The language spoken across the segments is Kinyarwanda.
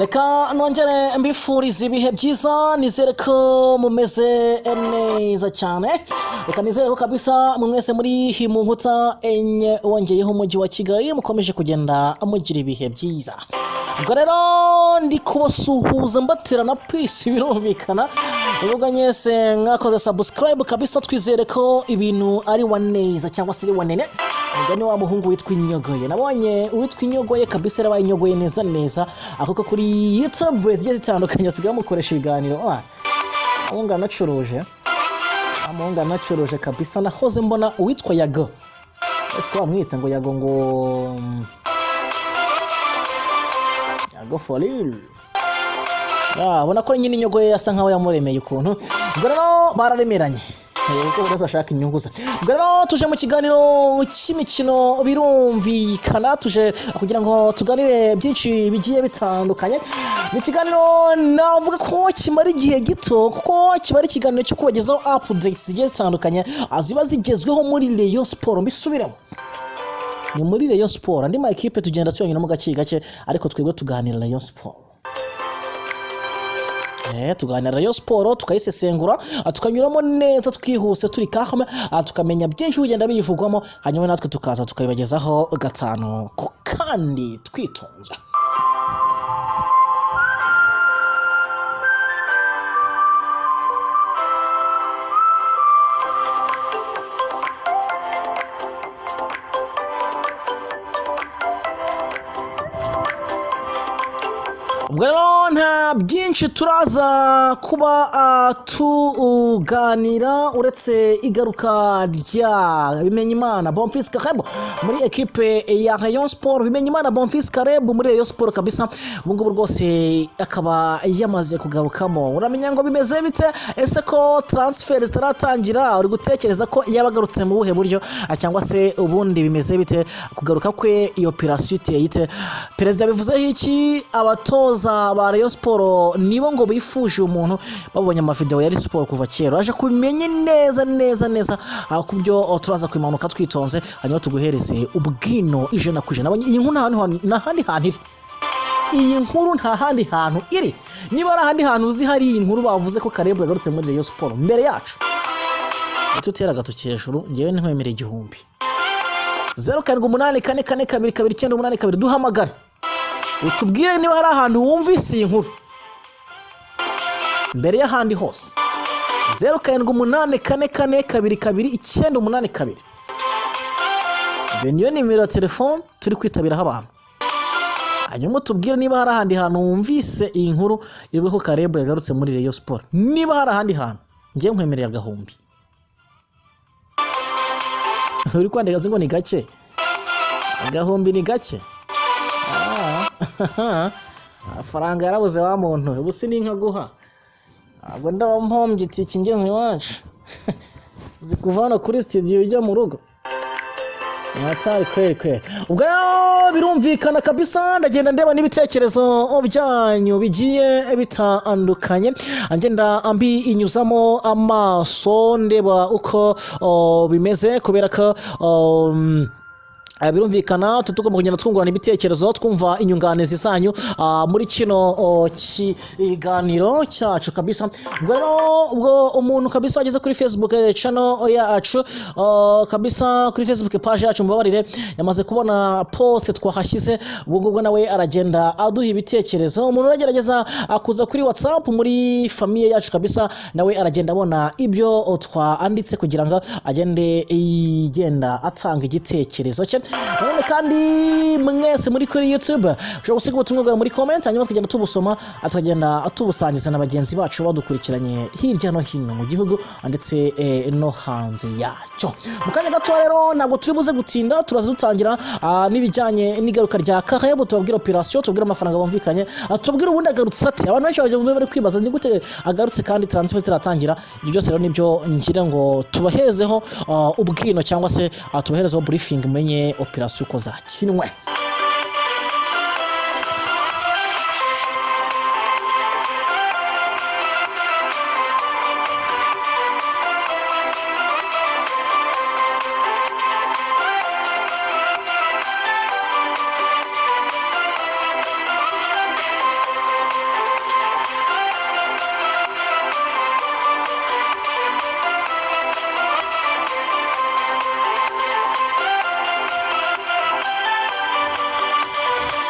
Reka nongere mbifurize ibihe byiza, nizere ko mumeze neza cyane. Reka nizere ko kabisa mwese muri mu nkuta enye wongeyeho umujyi wa Kigali mukomeje kugenda mugira ibihe byiza. Ubwo rero ndi kubasuhuza mbatera na peace, birumvikana. Ubwo nyese mwakoze subscribe kabisa, twizere ko ibintu ari wa neza cyangwa se ari wa nene. Umugani wa muhungu witwa Inyogoye, nabonye uwitwa Inyogoye kabisa yarabaye inyogoye neza neza, kuko kuri YouTube zigiye zitandukanye basigaye bamukoresha ibiganiro. Umuhungu anacuruje, umuhungu anacuruje kabisa. Nahoze mbona uwitwa Yago, ese ko bamwita ngo Yago, ngo Yago for real. Ubona ko nyine inyogoye yasa nkaho yamuremeye ukuntu. Ubwo rero bararemeranye kuko buri wese ashaka inyungu ze. Ubwo rero tuje mu kiganiro cy'imikino, birumvikana tuje kugira ngo tuganire byinshi bigiye bitandukanye. Ni ikiganiro navuga ko kimara igihe gito, kuko kiba ari ikiganiro cyo kubagezaho updates zigiye zitandukanye ziba zigezweho muri Rayon Sport. Mbisubiremo, ni muri Rayon Sport. Andi ma ekipe tugenda tuyanyuramo gake gake, ariko twebwe tuganira Rayon Sport. Tuganira Rayon Sport, tukayisesengura, tukanyuramo neza twihuse turi calme, tukamenya byinshi bigenda biyivugwamo, hanyuma natwe tukaza tukabibagezaho gatanu kandi twitonze. Ubwo rero nta byinshi turaza kuba tuganira uretse igaruka rya Bimenyimana Bonfils Caleb muri ekipe ya Rayon Sport. Bimenyimana Bonfils Caleb muri Rayon Sport kabisa, ubu ngubu rwose akaba yamaze kugarukamo. Uramenya ngo bimeze bite? Ese ko transfer zitaratangira, uri gutekereza ko yaba agarutse mu buhe buryo, cyangwa se ubundi bimeze bite kugaruka kwe? Iyo operation iteye ite? Perezida bivuzeho iki? Abatoza ba Rayon Sport nibo ngo bifuje umuntu, babonye amavideo ya Rayon Sport kuva kera. Uraje kubimenye neza neza neza ku byo turaza kubimanuka twitonze, hanyuma tuguhereze ubwino 100%. Iyi nkuru nta handi hantu iri, iyi nkuru nta handi hantu iri. Niba ari ahandi hantu uzi hari iyi nkuru bavuze ko Caleb yagarutse muri Rayon Sport mbere yacu, utera agatoki hejuru, ngewe ntiwemere 1000. 0 7 8 4 4 2 2 9 8 2, duhamagare utubwire niba hari ahantu wumvise iyi nkuru mbere y'ahandi hose. 0 7 8 4 4 2 2 9 8 2, iyo niyo nimero ya telefone turi kwitabiraho abantu. Hanyuma utubwire niba hari ahandi hantu wumvise iyi nkuru ivuga ko Caleb yagarutse muri Rayon Sport. Niba hari ahandi hantu, ngewe nkwemereye agahumbi. Uri kwandika ngo ni gake, agahumbi ni gake. Amafaranga yarabuze wa muntu, ubu si n'inka guha, ntabwo ndaba mpombye itike ingeze iwacu. Uzi kuva hano kuri studio ujya mu rugo ni hatari kweri kweri. Ubwo rero birumvikana kabisa, ndagenda ndeba n'ibitekerezo byanyu bigiye bitandukanye, ngenda mbinyuzamo amaso ndeba uko bimeze, kubera ko birumvikana tugomba kugenda twungurana ibitekerezo, twumva inyunganizi zanyu muri kino kiganiro cyacu kabisa. Ubwo rero ubwo umuntu kabisa wageze kuri Facebook channel yacu kabisa, kuri Facebook page yacu, mubabarire, yamaze kubona post twahashyize. Ubwo ngubwo nawe aragenda aduha ibitekerezo. Umuntu uragerageza kuza kuri WhatsApp muri famille yacu kabisa, nawe aragenda abona ibyo twanditse kugira ngo agende yigenda atanga igitekerezo cye. Nanone kandi mwese muri kuri YouTube ushobora gusiga ubutumwa bwawe muri comment, hanyuma tukagenda tubusoma, tukagenda tubusangiza na bagenzi bacu badukurikiranye hirya no hino mu gihugu ndetse no hanze yacyo. Mu kanya gato rero ntabwo turi buze gutinda, turaza dutangira n'ibijyanye n'igaruka rya Caleb, tubabwira operation, tubabwira amafaranga bumvikanye, tubabwire ubundi agarutse ate. Abantu benshi bari kwibaza ni gute agarutse kandi transfer zitaratangira. Ibyo byose rero nibyo ngira ngo tubaherezeho ubwino, cyangwa se tubaherezeho briefing, mumenye operation uko zakinwe.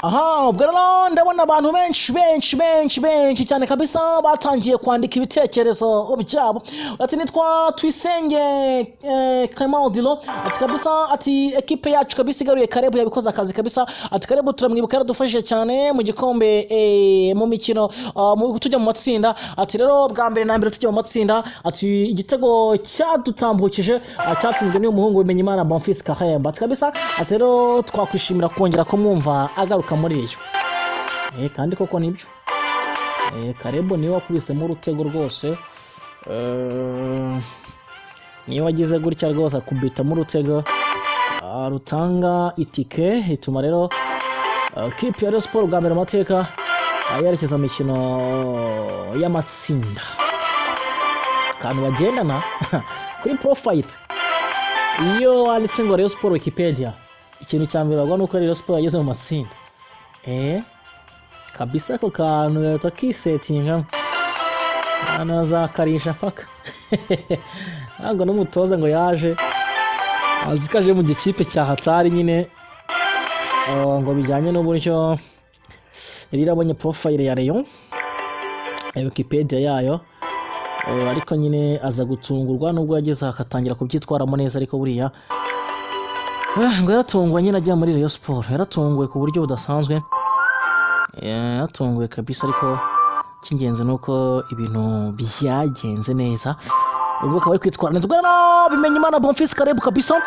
Aha, ubwo rero ndabona abantu benshi benshi benshi benshi cyane kabisa batangiye kwandika ibitekerezo byabo. Ati nitwa Tuyisenge Clement Dilo. Ati kabisa, ati ekipe yacu kabisa igaruye Karebu, yabikoze akazi kabisa. Ati Karebu turamwibuka, yaradufashije cyane mu gikombe, mu mikino tujya mu matsinda. Ati rero bwa mbere na mbere tujya mu matsinda, ati igitego cyadutambukije cyatsinzwe n'uyu muhungu Bimenyimana Bonfils Karemba. Ati kabisa, ati rero twakwishimira kongera kumwumva agaruka muri iyo. Kandi koko nibyo, Karebu niwe wakubisemo urutego rwose, niyo wagize gutya rwose akubitamo urutego rutanga itike, ituma rero kipe ya Rayon Sport bwa mbere mu mateka yerekeza mu mikino y'amatsinda. Akantu bagendana kuri profile, iyo wanditse ngo Rayon Sport Wikipedia, ikintu cya mbere bagwa nuko Rayon Sport yageze mu matsinda. Kabisa ako kantu gahita kisetinga, ahantu bazakarisha paka. Ntabwo n'umutoza ngo yaje azi ko aje mu gikipe cya hatari nyine, ngo bijyanye n'uburyo yari yarabonye profile ya Rayon ya Wikipedia yayo, ariko nyine aza gutungurwa nubwo yageze aha akatangira kubyitwaramo neza. Ariko buriya ngo yaratunguwe nyine ajya muri Rayon Sport, yaratunguwe ku buryo budasanzwe. Yaratunguwe kabisa, ariko icy'ingenzi ni uko ibintu byagenze neza, ubwo akaba ari kwitwara neza. Ubwo rero Bimenyimana Bonfils Karebu kabisa,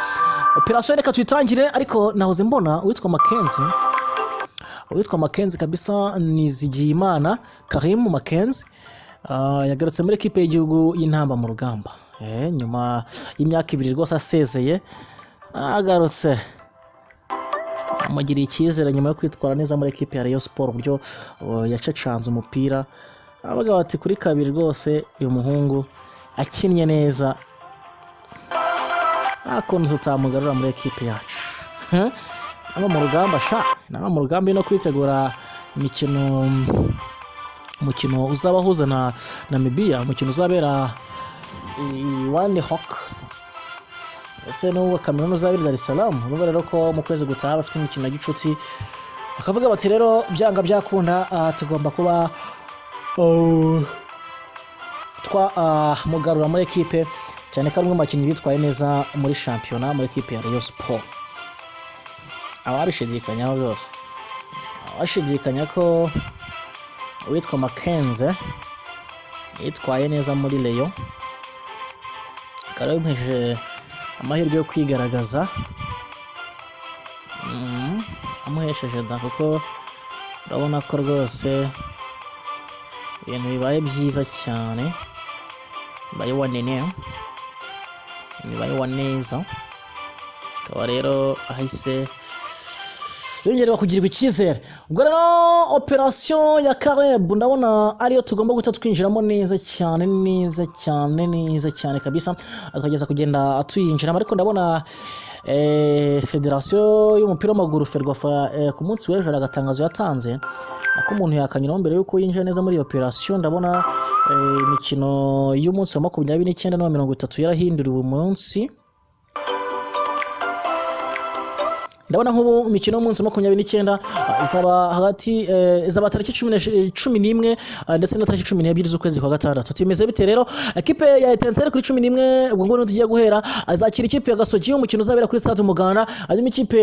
operasiyo reka tuyitangire. Ariko nahoze mbona uwitwa Mackenzie, uwitwa Mackenzie kabisa, Nizigiyimana Karim Mackenzie, yagarutse muri ekipe y'igihugu y'Intamba mu Rugamba, nyuma y'imyaka 2 rwose asezeye, agarutse amugiriye icyizere nyuma yo kwitwara neza muri ekipe ya Rayon Sport, uburyo yacacanze umupira. Abaga bati kuri kabiri rwose uyu muhungu akinnye neza, nta kuntu tutamugarura muri ekipe yacu. Naba mu rugamba sha, naba mu rugamba no kwitegura imikino, umukino uzabahuza na Namibia, umukino uzabera i Windhoek, ndetse n'uwo Cameroon uzabera i Dar es Salaam. Urumva rero ko mu kwezi gutaha bafite imikino ya gicuti, bakavuga bati rero byanga byakunda tugomba kuba twamugarura muri ekipe, cyane ko ari umwe mu bakinnyi bitwaye neza muri shampiyona muri ekipe ya Rayon Sport. Ababishidikanyaho byose, abashidikanya ko uwitwa Mackenzie yitwaye neza muri Rayon, akaba yamuhejeje amahirwe yo kwigaragaza, amuhesheje da, kuko urabona ko rwose ibintu bibaye byiza cyane, bibaye wanene, bibaye wa neza, akaba rero ahise yongerwa kugirirwa icyizere. Ubwo rero operasiyo ya Caleb ndabona ariyo tugomba guhita twinjiramo neza cyane, neza cyane, neza cyane kabisa, tukageza kugenda tuyinjiramo. Ariko ndabona federasiyo y'umupira w'amaguru FERWAFA ku munsi w'ejo hari agatangazo yatanze, ako umuntu yakanyuraho mbere y'uko yinjira neza muri iyo operasiyo. Ndabona imikino y'umunsi wa 29 n'uwa 30 yarahinduriwe umunsi. Ndabona nk'ubu imikino y'umunsi wa 29 izaba hagati izaba tariki 11 ndetse na tariki 12 z'ukwezi kwa gatandatu. Tumeze bite rero? Ekipe ya Etincelle kuri 11, ubwo ngubu tugiye guhera, azakira ikipe ya Gasogi, umukino uzabera kuri Stade Umuganda. Hanyuma ikipe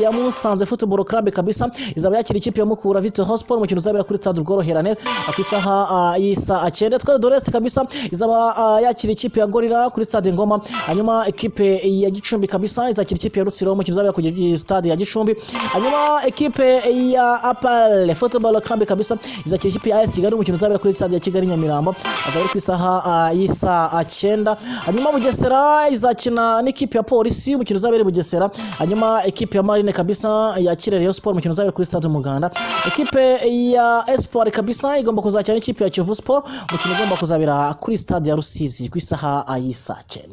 ya Musanze Football Club kabisa izaba yakira ikipe ya Mukura Victory Sport, umukino uzabera kuri Stade Ubworoherane ku isaha y'isaa 9. Etoile de l'Est kabisa izaba yakira ikipe ya Gorilla kuri Stade Ngoma. Hanyuma ekipe ya Gicumbi kabisa izakira ikipe ya Rutsiro, umukino uzabera ku stade ya Gicumbi. Hanyuma ekipe ya APR Football Club kabisa izakira ikipe ya AS Kigali, umukino uzabera kuri stade ya Kigali Nyamirambo, azaba ari ku isaha y'isaa 9. Hanyuma Bugesera izakina n'ikipe ya Polisi, umukino uzabera i Bugesera. Hanyuma ekipe ya Marine kabisa yakira Rayon Sport, umukino uzabera kuri stade Umuganda. Ekipe ya Espoir kabisa igomba kuzakina n'ikipe ya Kiyovu Sport, umukino ugomba kuzabera kuri stade ya Rusizi ku isaha y'isaa 9.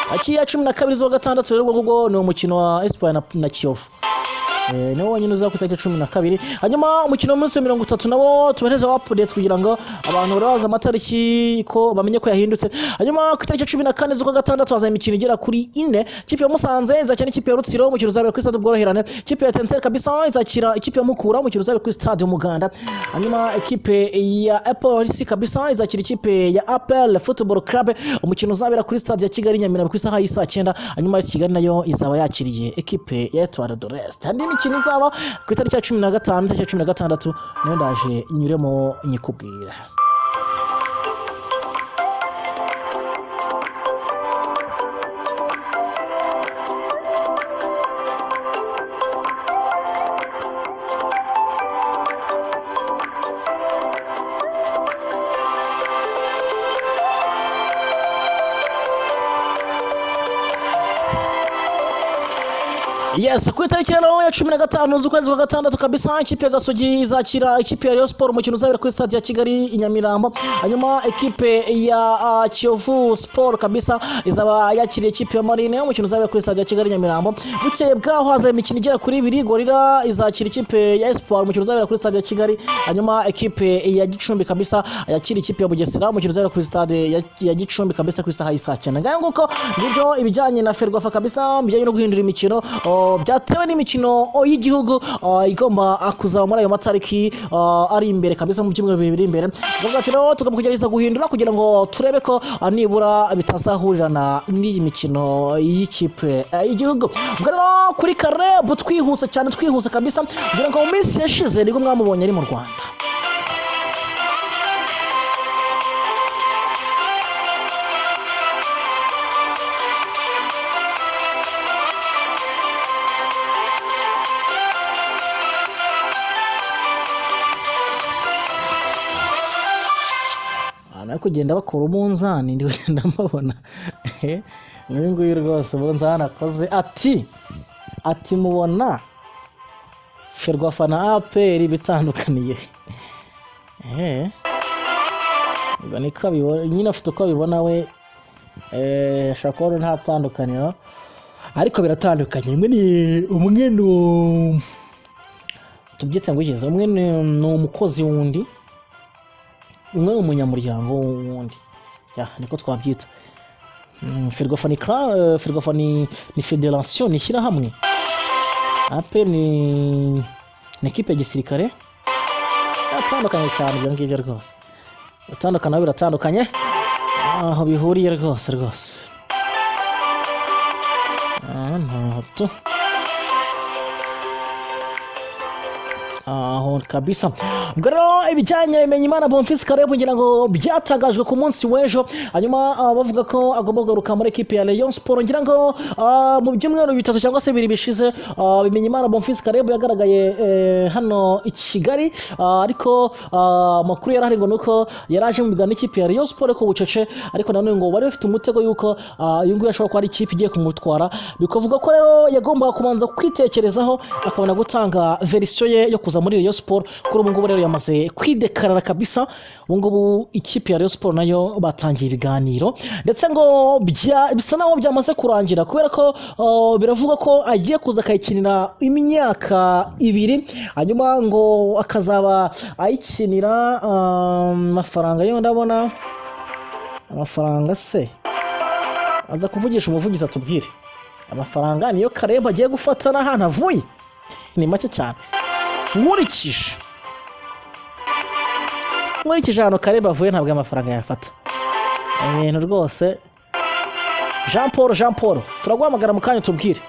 Tariki ya 12 z'uwa gatandatu rero, ubwo ngubwo ni umukino wa Espoir na Kiyovu. Niwo wonyine uzaba ku itariki 12. Hanyuma umukino w'umunsi wa 30 nawo tubahereza updates kugira ngo abantu barabaza amatariki ko bamenye ko yahindutse. Hanyuma ku itariki 14 z'ukwa gatandatu hazaba imikino igera kuri ine. Ikipe ya Musanze izakina n'ikipe ya Rutsiro, umukino uzabera kuri stade Ubworoherane. Ikipe ya Etincelle kabisa izakira ikipe ya Mukura, umukino uzabera kuri stade Umuganda. Hanyuma ikipe ya Police kabisa izakira ikipe ya APR Football Club, umukino uzabera kuri stade ya Kigali Nyamirambo ku isaha y'isaa 9. Hanyuma AS Kigali nayo izaba yakiriye ekipe ya Etoile de l'Est. Andi mikino izaba ku itariki ya 15, itariki ya 16 nayo ndaje inyuremo nyikubwira. Yes, ku itariki rero ya 15 z'ukwezi kwa gatandatu kabisa, ikipe ya Gasogi izakira ikipe ya Rayon Sport, umukino uzabera kuri stade ya Kigali i Nyamirambo. Hanyuma ikipe ya Kiyovu Sport kabisa izaba yakiriye ikipe ya Marine, umukino uzabera kuri stade ya Kigali i Nyamirambo. Bukeye bwaho hazaba imikino igera kuri ibiri. Gorilla izakira ikipe ya Espoir, umukino uzabera kuri stade ya Kigali. Hanyuma ikipe ya Gicumbi kabisa yakira ikipe ya Bugesera, umukino uzabera kuri stade ya Gicumbi kabisa ku isaha y'isaa 9. Ngayo nguko ngibyo ibijyanye na Ferwafa kabisa, bijyanye no guhindura imikino byatewe n'imikino y'igihugu igomba kuzaba muri ayo matariki ari imbere kabisa, mu byumweru bibiri imbere. Ndavuga ati rero tugomba kugerageza guhindura kugira ngo turebe ko nibura bitazahurirana n'iyi mikino y'ikipe y'igihugu. Ubwo rero kuri Caleb twihuse cyane, twihuse kabisa, kugira ngo mu minsi yashize nibwo mwamubonye ari mu Rwanda. Abantu bari kugenda bakora umunzani, ndi kugenda mbabona. Nk'uyu nguyu rwose umunzani akoze ati mubona Ferwafa na APR bitandukaniye. Ubwo niko abibona nyine, afite uko abibona we, ashobora kubona nta tandukaniro, ariko biratandukanye. Umwe ni tubyite ngo iki, umwe ni umukozi w'undi, umwe ni umunyamuryango w'undi, ya niko twabyita. Ferwafa ni Ferwafa ni federation, ni ishyirahamwe. APR ni ekipe ya gisirikare. Biratandukanye cyane ibyo ngibyo rwose, biratandukana, biratandukanye aho bihuriye rwose rwose. Ntaho tu aho kabisa. Ubwo rero ibijyanye Bimenyimana Bonfils Caleb ngira ngo byatangajwe ku munsi w'ejo, hanyuma bavuga ko agomba kugaruka muri ekipe ya Rayon Sport. Ngira ngo mu byumweru bitatu cyangwa se bibiri bishize, Bimenyimana Bonfils Caleb yagaragaye hano i Kigali, ariko amakuru yari ahari ngo nuko yari aje mu biganiro n'ikipe ya Rayon Sport ku bucece, ariko nanone ngo bari bafite umutego yuko uyu nguyu ashobora kuba ari ikipe igiye kumutwara. Bikavuga ko rero yagombaga kubanza kwitekerezaho akabona gutanga verisiyo ye yo kuza muri Rayon Sport. Kuri ubu ngubu rero yamaze kwidekarara kabisa. Ubu ngubu ikipe ya Rayon Sport nayo batangiye ibiganiro, ndetse ngo bisa naho byamaze kurangira, kubera ko biravugwa ko agiye kuza akayikinira imyaka 2, hanyuma ngo akazaba ayikinira amafaranga yo ndabona amafaranga se aza kuvugisha umuvugizi atubwire amafaranga niyo Caleb agiye gufata n'ahantu avuye ni make cyane. Nkurikije ahantu Caleb avuye ntabwo amafaranga yafata ibintu rwose. Jean Paul turaguhamagara mu kanya tubwire,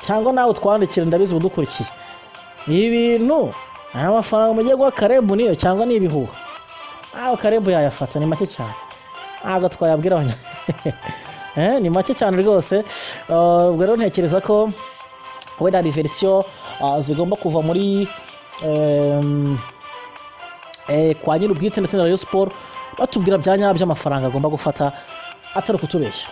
cyangwa nawe utwandikire, ndabizi udukurikiye. Ibi bintu aya mafaranga mugiye guha Caleb niyo cyangwa ni ibihuha? Aho Caleb yayafata ni make cyane, ntabwo twayabwira abanya ni make cyane rwose. Ubwo rero ntekereza ko wenda hari verisiyo zigomba kuva muri kwa nyir'ubwite ndetse na Rayon Sport batubwira bya nyabyo amafaranga agomba gufata, atari ukutubeshya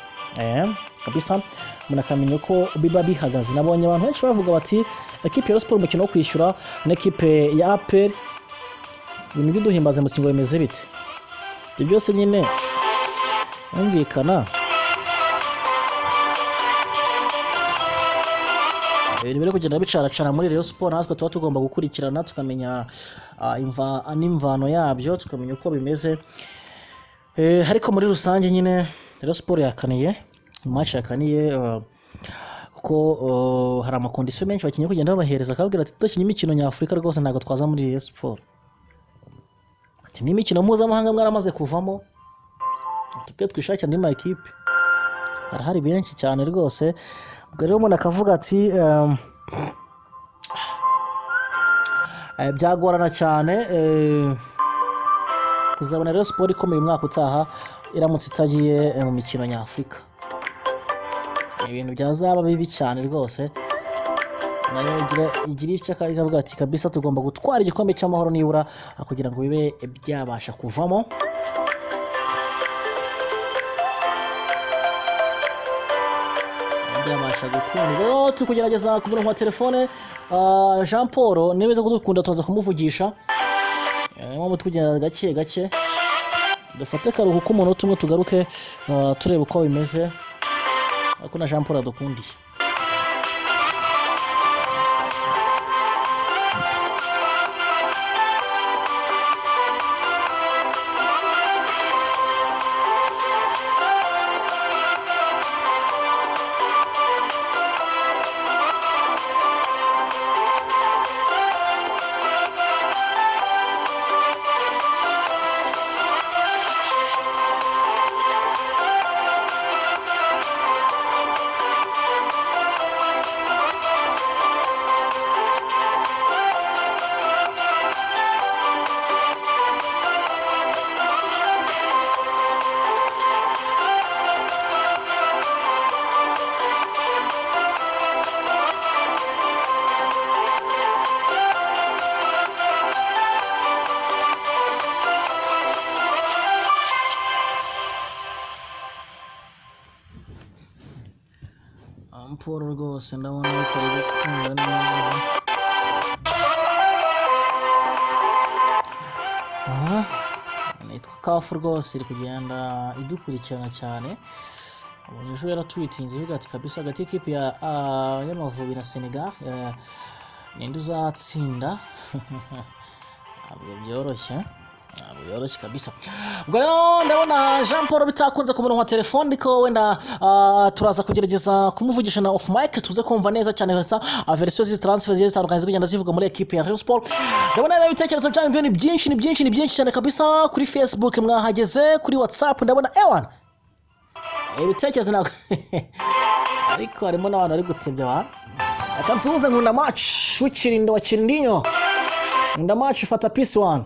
kabisa, umuntu akamenya uko biba bihagaze. Nabonye abantu benshi bavuga bati ekipe ya Rayon Sport umukino wo kwishyura n'ekipe ya APR, ibintu by'uduhimbaza musyi ngo bimeze bite? Ibyo byose nyine yumvikana. Ibintu biri kugenda bicaracara muri Rayon Sport, natwe tuba tugomba gukurikirana tukamenya imva n'imvano yabyo, tukamenya uko bimeze. Ariko muri rusange nyine Rayon Sport yakaniye match, yakaniye kuko hari ama conditions menshi abakinnyi kugenda babahereza, akababwira ati: "Tudakinnye imikino nyafurika rwose ntabwo twaza muri Rayon Sport." Ati: "N'imikino mpuzamahanga mwaramaze kuvamo, tubwe twishakira andi ma ekipe, harahari benshi cyane rwose." Ubwo rero umuntu akavuga ati byagorana cyane kuzabona Rayon Sport ikomeye umwaka utaha iramutse itagiye mu mikino nyafurika. Ni ibintu byazaba bibi cyane rwose. Nayo igira icyo ikavuga ati: "Kabisa tugomba gutwara igikombe cy'amahoro nibura kugira ngo bibe byabasha kuvamo." Byabasha gukunda. Rero turi kugerageza ku murongo wa telefone Jean Paul, niba kudukunda tuza kumuvugisha. Mpamvu tugenda gake gake, dufate akaruhuko k'umunota umwe, tugaruke tureba uko bimeze, ariko na Jean Paul adukundiye. Paul rwose ndabona bitari gukunda neza. Aha nitwa Kafu rwose, iri kugenda idukurikirana cyane. Ejo yaratwitinze ivuga ati: "Kabisa hagati y'ikipe y'Amavubi na Senegal ninde uzatsinda?" Ntabwo byoroshye, ntabwo byoroshye kabisa. Ubwo rero ndabona Jean Paul bitakunze ku murongo wa telefone, ariko wenda turaza kugerageza kumuvugisha na off mic, tuze kumva neza cyane gusa version z'izi transfer zigiye zitandukanye ziri kugenda zivuga muri ekipe ya Rayon Sport. Ndabona rero ibitekerezo byanyu byo ni byinshi, ni byinshi, ni byinshi cyane kabisa. Kuri Facebook mwahageze, kuri WhatsApp ndabona ewan ibitekerezo ntabwo, ariko harimo n'abantu bari gutebya abantu. Reka nsuhuze Nkunda Match w'Ikirindo wa Kirindinyo, Nkunda Match, fata peace one.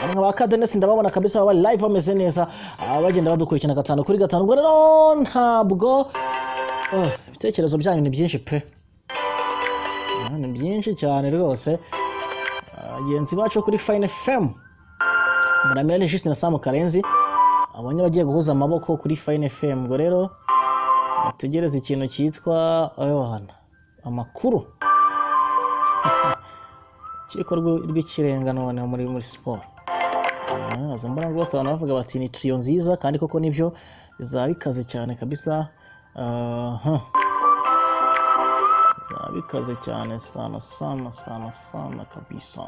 Abantu nka ba Kadenesi ndababona kabisa, baba live bameze neza, bagenda badukurikirana gatanu kuri gatanu. Ubwo rero ntabwo, oh, ibitekerezo byanyu ni byinshi pe. Ni byinshi cyane rwose. Bagenzi bacu kuri Fine FM, Muramira Regis na Sam Karenzi, abonye bagiye guhuza amaboko kuri Fine FM. Ubwo rero mutegereze ikintu cyitwa Yohana amakuru, urukiko rw'ikirenga noneho muri siporo. Aza mbona rwose abantu bavuga bati: "Ni trio nziza", kandi koko nibyo, bizaba bikaze cyane kabisa. Aha bizaba bikaze cyane sana sana sana sana kabisa.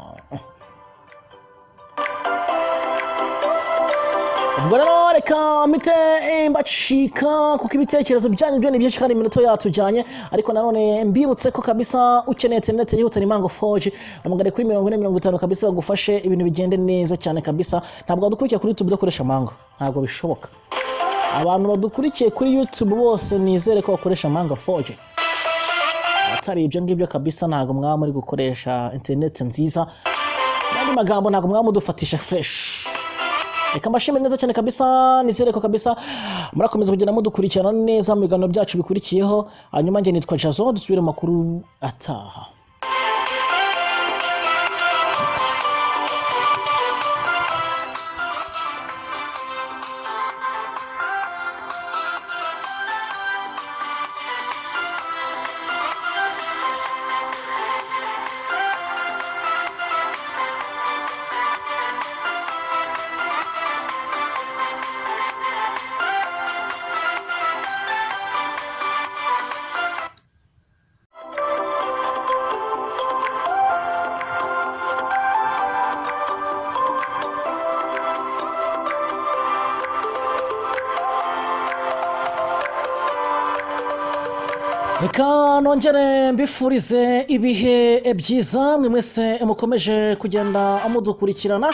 Ubwo rero reka mpite mbacika, kuko ibitekerezo byanyu byo ni byinshi kandi iminota yatujyanye. Ariko nanone mbibutse ko kabisa ukeneye interineti yihuta ni Mango 4G, hamagare kuri 4050 kabisa bagufashe ibintu bigende neza cyane kabisa. Ntabwo wadukurikiye kuri YouTube udakoresha Mango, ntabwo bishoboka. Abantu badukurikiye kuri YouTube bose nizere ko bakoresha Mango 4G. Atari ibyo ngibyo kabisa ntabwo mwaba muri gukoresha interineti nziza. Mu yandi magambo, ntabwo mwaba mudufatisha fresh. Reka mbashimire neza cyane kabisa, nizere ko kabisa murakomeza kugenda mudukurikirana neza mu biganiro byacu bikurikiyeho. Hanyuma njye nitwa Jason, dusubire mu makuru ataha. Reka nongere mbifurize ibihe byiza mwe mwese mukomeje kugenda mudukurikirana.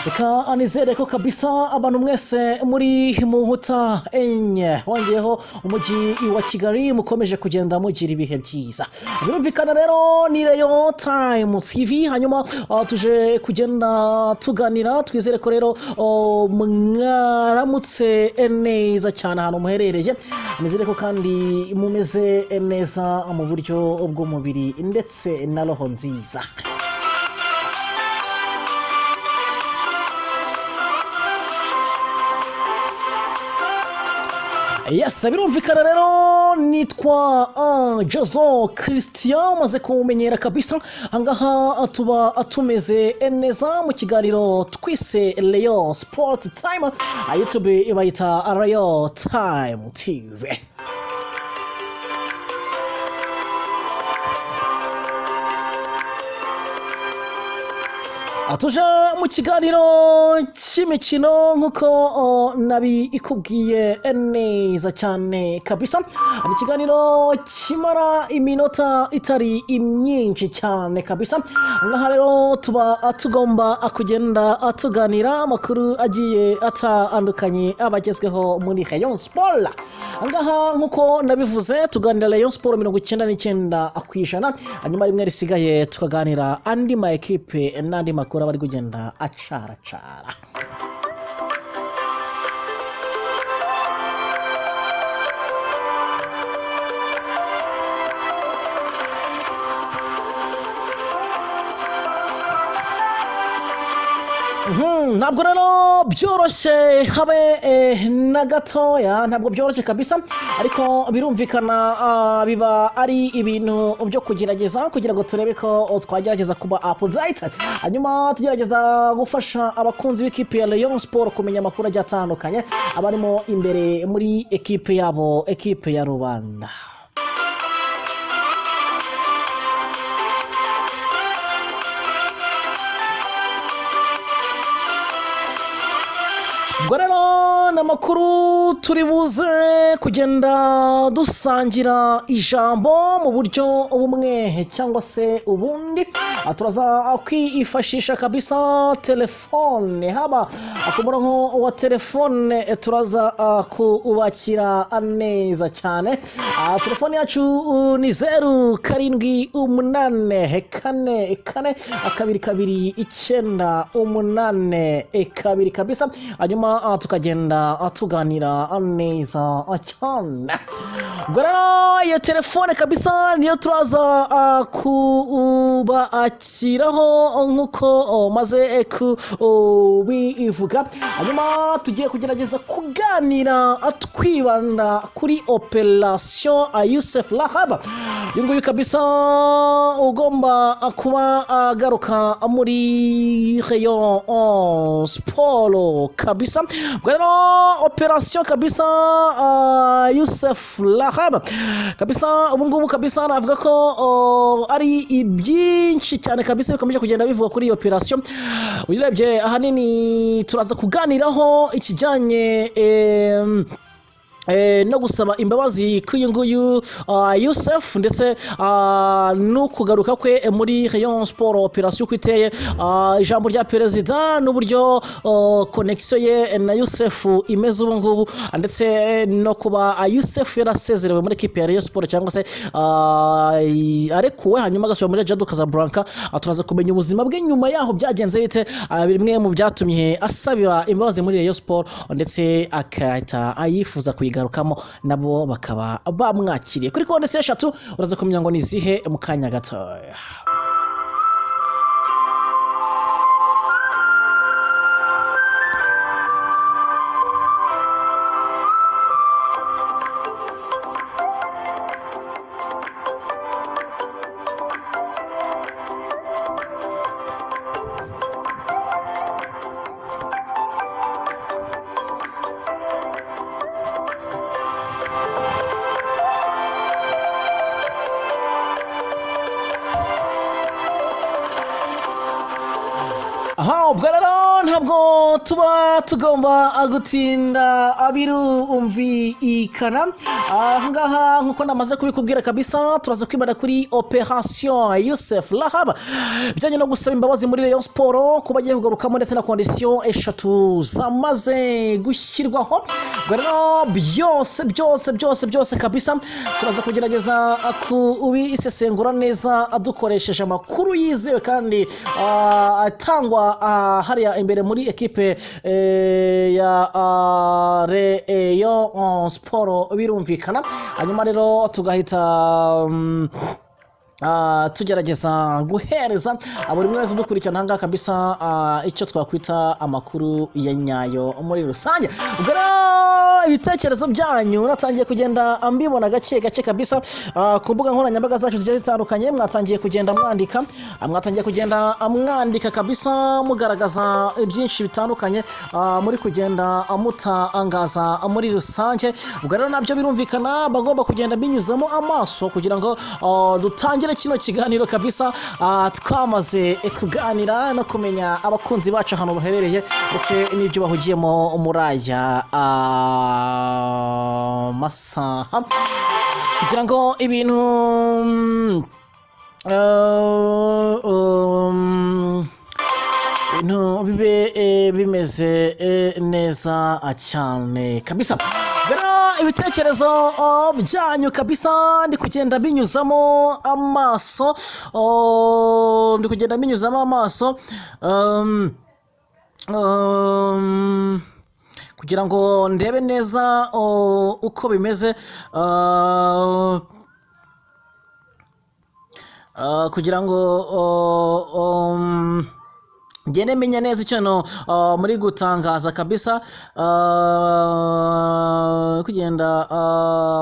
Reka nizere ko kabisa abantu mwese muri mu nkuta enye, wongeyeho umujyi wa Kigali, mukomeje kugenda mugira ibihe byiza. Birumvikana rero ni Rayon Time TV, hanyuma tuje kugenda tuganira. Twizere ko rero mwaramutse neza cyane ahantu muherereye. Nizere ko kandi mumeze neza mu buryo bw'umubiri ndetse na roho nziza. Yes, birumvikana rero nitwa Jason Christian, maze kumenyera kabisa. Ahangaha tuba tumeze neza mu kiganiro twise Rayon Sport Time, YouTube bayita Rayon Time TV. Tuje mu kiganiro cy'imikino nk'uko nabikubwiye neza cyane kabisa. Ni ikiganiro kimara iminota itari myinshi cyane kabisa. Ngaha rero tuba tugomba kugenda tuganira amakuru agiye atandukanye abagezweho muri Rayon Sport. Ngaha nk'uko nabivuze, tuganira Rayon Sport 99%, hanyuma rimwe risigaye tukaganira andi ma ekipe n'andi makuru aba ari kugenda acaracara. Ntabwo rero byoroshye habe na gatoya, ntabwo byoroshye kabisa, ariko birumvikana biba ari ibintu byo kugerageza kugira ngo turebe ko twagerageza kuba update, hanyuma tugerageza gufasha abakunzi b'ikipe ya Rayon Sport kumenya amakuru agiye atandukanye abarimo imbere muri ekipe yabo, ekipe ya rubanda. Ubwo rero ni amakuru turi buze kugenda dusangira ijambo mu buryo bumwe cyangwa se ubundi. Turaza kwifashisha kabisa telefone, haba ku murongo wa telefone turaza kubakira neza cyane. Telefone yacu ni 0784 44 22 982 kabisa, hanyuma tukagenda tuganira neza cyane. Ubwo rero iyo telefone kabisa niyo turaza kubakiraho nk'uko maze kubivuga, hanyuma tugiye kugerageza kuganira twibanda kuri operation Youssef Rahab. Uyu nguyu kabisa ugomba kuba agaruka muri Rayon Sport kabisa. Ubwo rero operation kabisa Youssef Rahab kabisa ubu ngubu kabisa navuga ko ari ibyinshi cyane kabisa bikomeje kugenda bivuga kuri iyo operation. Urebye ahanini turaza kuganiraho ikijyanye no gusaba imbabazi k'uyu nguyu Youssef, ndetse no kugaruka kwe muri Rayon Sport, operation uko iteye, ijambo rya perezida n'uburyo connection ye na Youssef imeze ubu ngubu, ndetse no kuba Youssef yarasezerewe muri ekipe ya Rayon Sport cyangwa se arekuwe hanyuma agasubira muri Jado Casablanca. Turaza kumenya ubuzima bwe nyuma yaho byagenze bite, bimwe mu byatumye asaba imbabazi muri Rayon Sport ndetse akahita ayifuza kuyigarukamo, nabo bakaba bamwakiriye. Kuri konti 3 uraza kumenya ngo ni izihe mu kanya gatoya. Aha, ubwo rero Ntabwo tuba tugomba gutinda, birumvikana. Ahangaha, nk'uko namaze kubikubwira kabisa, turaza kwibanda kuri Operation Youssef Rharb, bijyanye no gusaba imbabazi muri Rayon Sport kuba agiye kugarukamo, ndetse na condition eshatu zamaze gushyirwaho. Ubwo rero byose byose byose byose kabisa turaza kugerageza kubisesengura neza dukoresheje amakuru yizewe kandi atangwa hariya imbere muri ekipe ya Rayon Sport, birumvikana. Hanyuma rero tugahita tugerageza guhereza buri umwe wese udukurikirana ahangaha kabisa icyo twakwita amakuru ya nyayo muri rusange. Ubwo rero ibitekerezo byanyu natangiye kugenda mbibona gake gake kabisa ku mbuga nkoranyambaga zacu zigiye zitandukanye. Mwatangiye kugenda mwandika kabisa, mugaragaza byinshi bitandukanye muri kugenda mutangaza muri rusange. Ubwo rero nabyo birumvikana, bagomba kugenda binyuzamo amaso kugira ngo dutangire kino kiganiro kabisa twamaze kuganira no kumenya abakunzi bacu ahantu baherereye ndetse n'ibyo bahugiyemo muri aya masaha, kugira ngo ibintu bibe bimeze neza cyane kabisa. Rero ibitekerezo byanyu kabisa ndi kugenda binyuzamo amaso, ndi kugenda binyuzamo amaso kugira ngo ndebe neza uko bimeze, kugira ngo ngende menya neza ikintu muri gutangaza kabisa, kugenda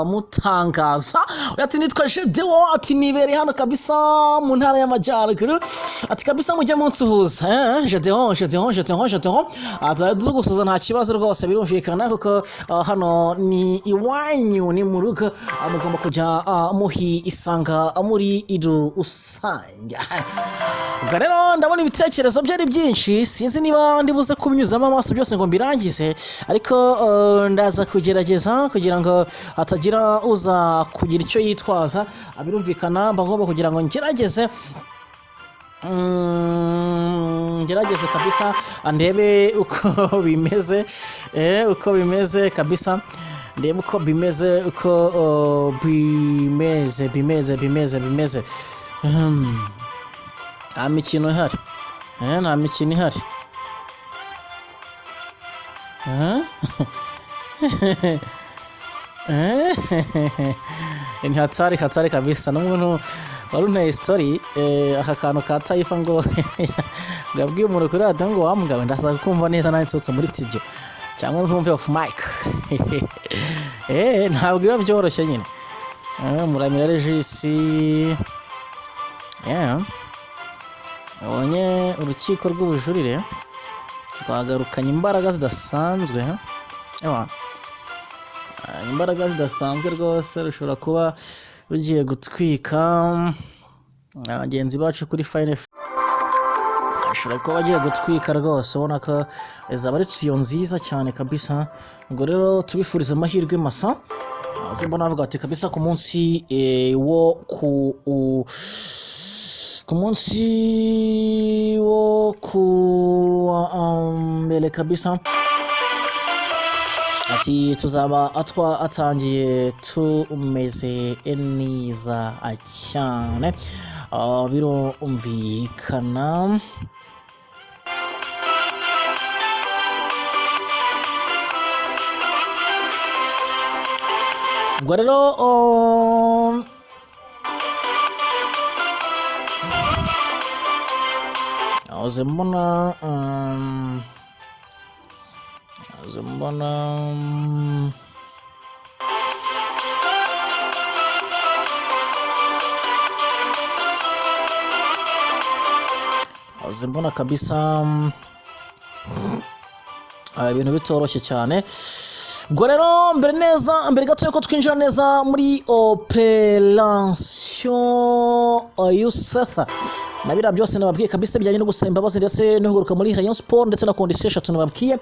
mutangaza. Ati: "Nitwa Jedeo," ati: "Nibereye hano kabisa mu ntara y'Amajyaruguru," ati: "Kabisa mujye munsuhuza." Jedeo, Jedeo, Jedeo, Jedeo, ati tugusuhuza nta kibazo rwose, birumvikana, kuko hano ni iwanyu, ni mu rugo, mugomba kujya muhisanga muri rusange. Ubwo rero ndabona ibitekerezo byari byinshi, sinzi niba ndibuze kubinyuzamo amaso byose ngo mbirangize, ariko ndaza kugerageza kugira ngo hatagira uza kugira icyo yitwaza. Birumvikana, mba ngomba kugira ngo ngerageze, ngerageze kabisa ndebe uko bimeze, uko bimeze kabisa, ndebe uko bimeze, uko bimeze bimeze bimeze bimeze. Nta mikino ihari, nta mikino ihari. Eh? Ni hatari, hatari kabisa. N'umuntu wari unteye story, aka kantu ka Taifa, ngo yabwiye umuntu kuri radiyo ngo: "Wa mugabo, ndaza kumva neza nanjye nsohotse muri studio cyangwa nkumve off mic." Ntabwo biba byoroshye nyine. Muramira Regis, yeah. Abonye urukiko rw'ubujurire rwagarukanye imbaraga zidasanzwe. Ewa. Imbaraga zidasanzwe rwose, rushobora kuba rugiye gutwika bagenzi bacu kuri Fine, bashobora kuba bagiye gutwika rwose. Ubona ko zaba ari tiyo nziza cyane kabisa. Ubwo rero tubifuriza amahirwe masa. Mbona bavuga ati kabisa ku munsi wo ku wa mbere kabisa, ati tuzaba atwa atangiye tumeze neza cyane. Birumvikana. Ubwo rero nahoze mbona nahoze mbona kabisa ibintu bitoroshye cyane. Ubwo rero mbere neza, mbere gato yuko twinjira neza muri Opération Youssef na biriya byose nababwiye kabisa bijyanye no gusaba imbabazi ndetse no kugaruka muri Rayon Sport ndetse na condition eshatu nababwiye,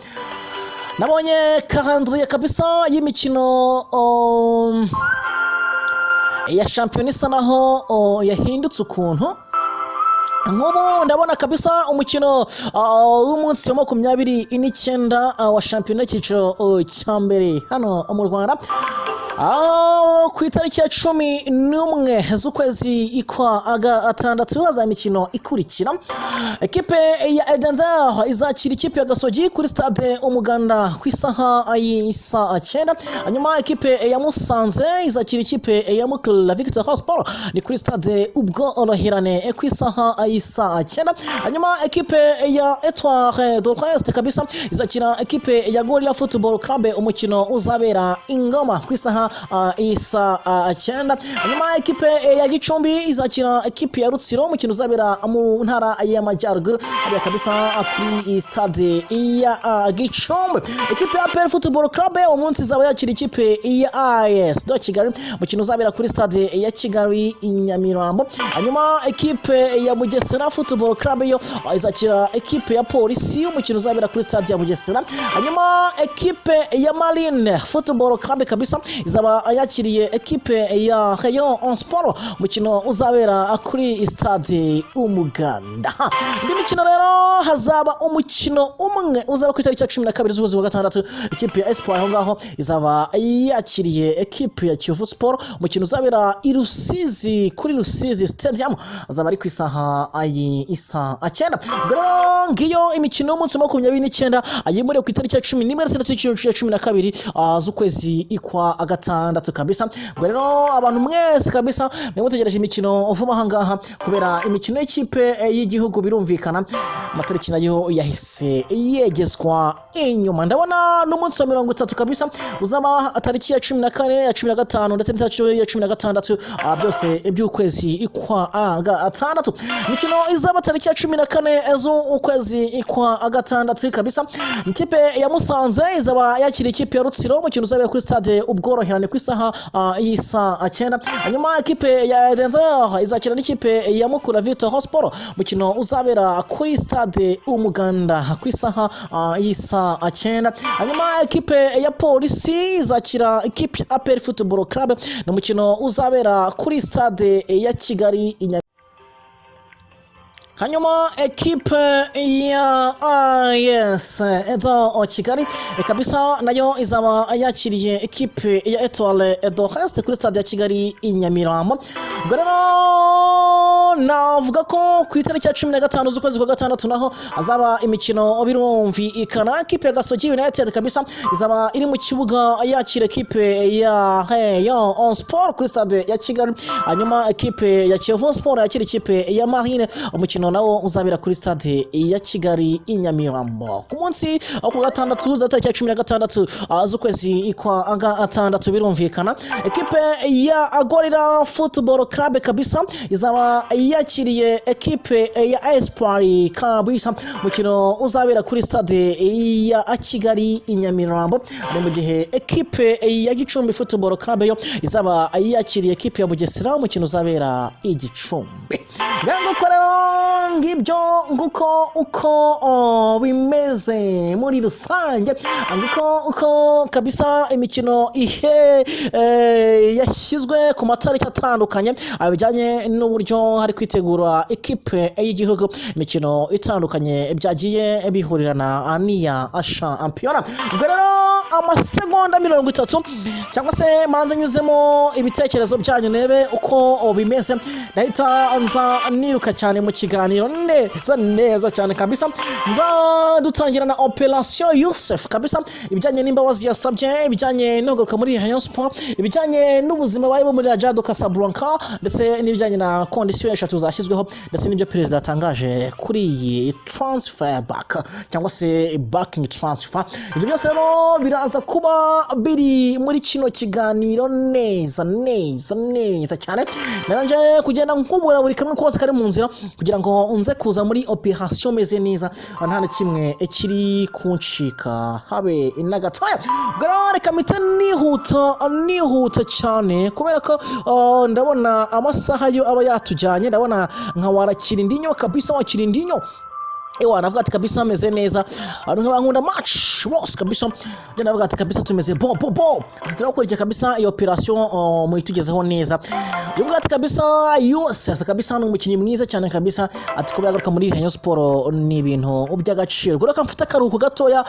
nabonye calendrier kabisa y'imikino ya shampiyona isa naho yahindutse ukuntu. Nk'ubu ndabona kabisa umukino w'umunsi wa 29 wa shampiyona y'icyiciro cya mbere hano mu Rwanda, ku itariki ya 11 z'ukwezi kwa gatandatu haza imikino ikurikira: ekipe ya Etincelles izakira ikipe ya Gasogi kuri Stade Umuganda ku isaha y'isaa 9. Hanyuma ekipe ya Musanze izakira ikipe ya Mukura Victory Sport, ni kuri Stade Ubworoherane ku isaha y'isaa 9. Hanyuma ekipe ya Etoile de l'Est kabisa izakira ekipe ya Gorilla Football Club, umukino uzabera Ingoma ku isaha isaa 9. Hanyuma ekipe ya Gicumbi izakira ekipe ya Rutsiro, umukino uzabera mu Ntara y'Amajyaruguru hariya kabisa kuri Stade ya Gicumbi. Ekipe ya APR Football Club umunsi izaba yakira ikipe ya AS de Kigali, umukino uzabera kuri Stade ya Kigali i Nyamirambo. Hanyuma ekipe ya Bugesera Football Club yo izakira ekipe ya Polisi, umukino uzabera kuri Stade ya Bugesera. Hanyuma ekipe ya Marine Football Club kabisa izaba yakiriye ekipe ya Rayon Sport, umukino uzabera kuri Stade Umuganda. Indi mikino rero, hazaba umukino umwe uzaba ku itariki ya 12 z'ukwezi kwa gatandatu. Ikipe ya Espoir aho ngaho izaba yakiriye ekipe ya Kiyovu Sport, umukino uzabera i Rusizi kuri Rusizi Stadium, azaba ari ku isaha isaa 9. Ubwo rero ngiyo imikino y'umunsi wa 29 yimuriwe ku itariki ya 11 ndetse na 12 z'ukwezi kwa gatandatu kabisa. Ubwo rero abantu mwese kabisa mwe mutegereje imikino vuba aha ngaha, kubera imikino y'ikipe y'igihugu, birumvikana amatariki nayo yahise yegezwa inyuma. Ndabona n'umunsi wa 30 kabisa uzaba tariki ya 14, ya 15 ndetse n'itariki ya 16, byose by'ukwezi kwa gatandatu. Imikino izaba tariki ya 14 z'ukwezi kwa gatandatu kabisa, ikipe ya Musanze izaba yakira ikipe ya Rutsiro, umukino uzabera kuri Stade Ubworoherane ku isaha y'isaa 9. Hanyuma ekipe ya Etincelles izakira n'ikipe ya Mukura Victory Sport, umukino uzabera kuri Stade Umuganda ku isaha y'isaa 9. Hanyuma ekipe ya Polisi izakira ikipe ya APR Football Club, ni umukino uzabera kuri Stade ya Kigali i Hanyuma ekipe ya AS de Kigali kabisa nayo izaba yakiriye ekipe ya Etoile de l'Est kuri Stade ya Kigali i Nyamirambo. Ubwo rero navuga ko ku itariki ya 15 z'ukwezi kwa gatandatu naho hazaba imikino, birumvikana ekipe ya Gasogi United kabisa izaba iri mu kibuga yakira ekipe ya Rayon Sport kuri Stade ya Kigali. Hanyuma ekipe ya Kiyovu Sport yakira ikipe ya Marine, umukino nawo uzabera kuri Stade ya Kigali i Nyamirambo. Ku munsi wo ku gatandatu za tariki ya 16 z'ukwezi kwa gatandatu, birumvikana ekipe ya Gorilla Football Club kabisa izaba yakiriye ekipe ya Espoir kabisa, umukino uzabera kuri Stade ya Kigali i Nyamirambo. Ni mu gihe ekipe ya Gicumbi Football Club yo izaba yakiriye ekipe ya Bugesera, umukino uzabera i Gicumbi. Nguko rero, ngibyo, nguko uko bimeze muri rusange. Nguko uko kabisa imikino ihe yashyizwe ku matariki atandukanye bijyanye n'uburyo hari kwitegura ekipe y'igihugu, imikino itandukanye byagiye bihurirana n'iya shampiyona. Ubwo rero amasegonda 30 cyangwa se manze nyuzemo ibitekerezo byanyu nebe uko bimeze, ndahita nza niruka cyane mu kiganiro neza neza cyane kabisa. Nza dutangira na Operation Youssef kabisa, ibijyanye n'imbabazi yasabye, ibijyanye no kugaruka muri Rayon Sport, ibijyanye n'ubuzima barimo muri Raja de Casablanca, ndetse n'ibijyanye na condition eshatu zashyizweho, ndetse n'ibyo perezida yatangaje kuri iyi transfer back cyangwa se backing transfer. Ibyo byose rero biraza kuba biri muri kino kiganiro neza neza neza cyane. Naranje kugenda nkubura buri kamwe kose kari mu nzira kugira ngo nze kuza muri operation meze neza, nta na kimwe kiri kuncika habe na gatoya. Ubwo rero reka mpite nihuta, nihuta cyane, kubera ko ndabona amasaha yo aba yatujyanye. Ndabona nka warakira indinyo kabisa, wakira indinyo. Ewa, navuga ati kabisa ameze neza, abantu nk'abankunda match bose kabisa. Njye navuga ati kabisa tumeze bon bon bon, turakurikira kabisa iyo operation muyitugezeho neza. Yavuga ati kabisa Youssef kabisa ni umukinnyi mwiza cyane kabisa, ati kuba yagaruka muri Rayon Sport ni ibintu by'agaciro. Ubwo reka mfite akaruhuko gatoya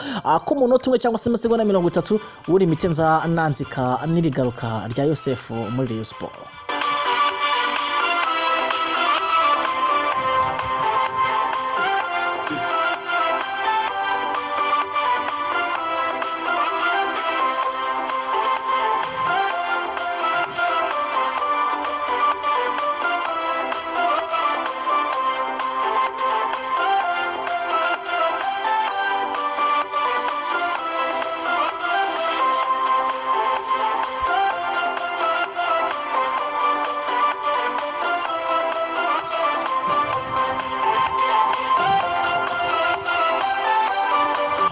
k'umunota umwe cyangwa se amasegonda 30, ubundi mpite nza nanzika n'irigaruka rya Youssef muri Rayon Sport.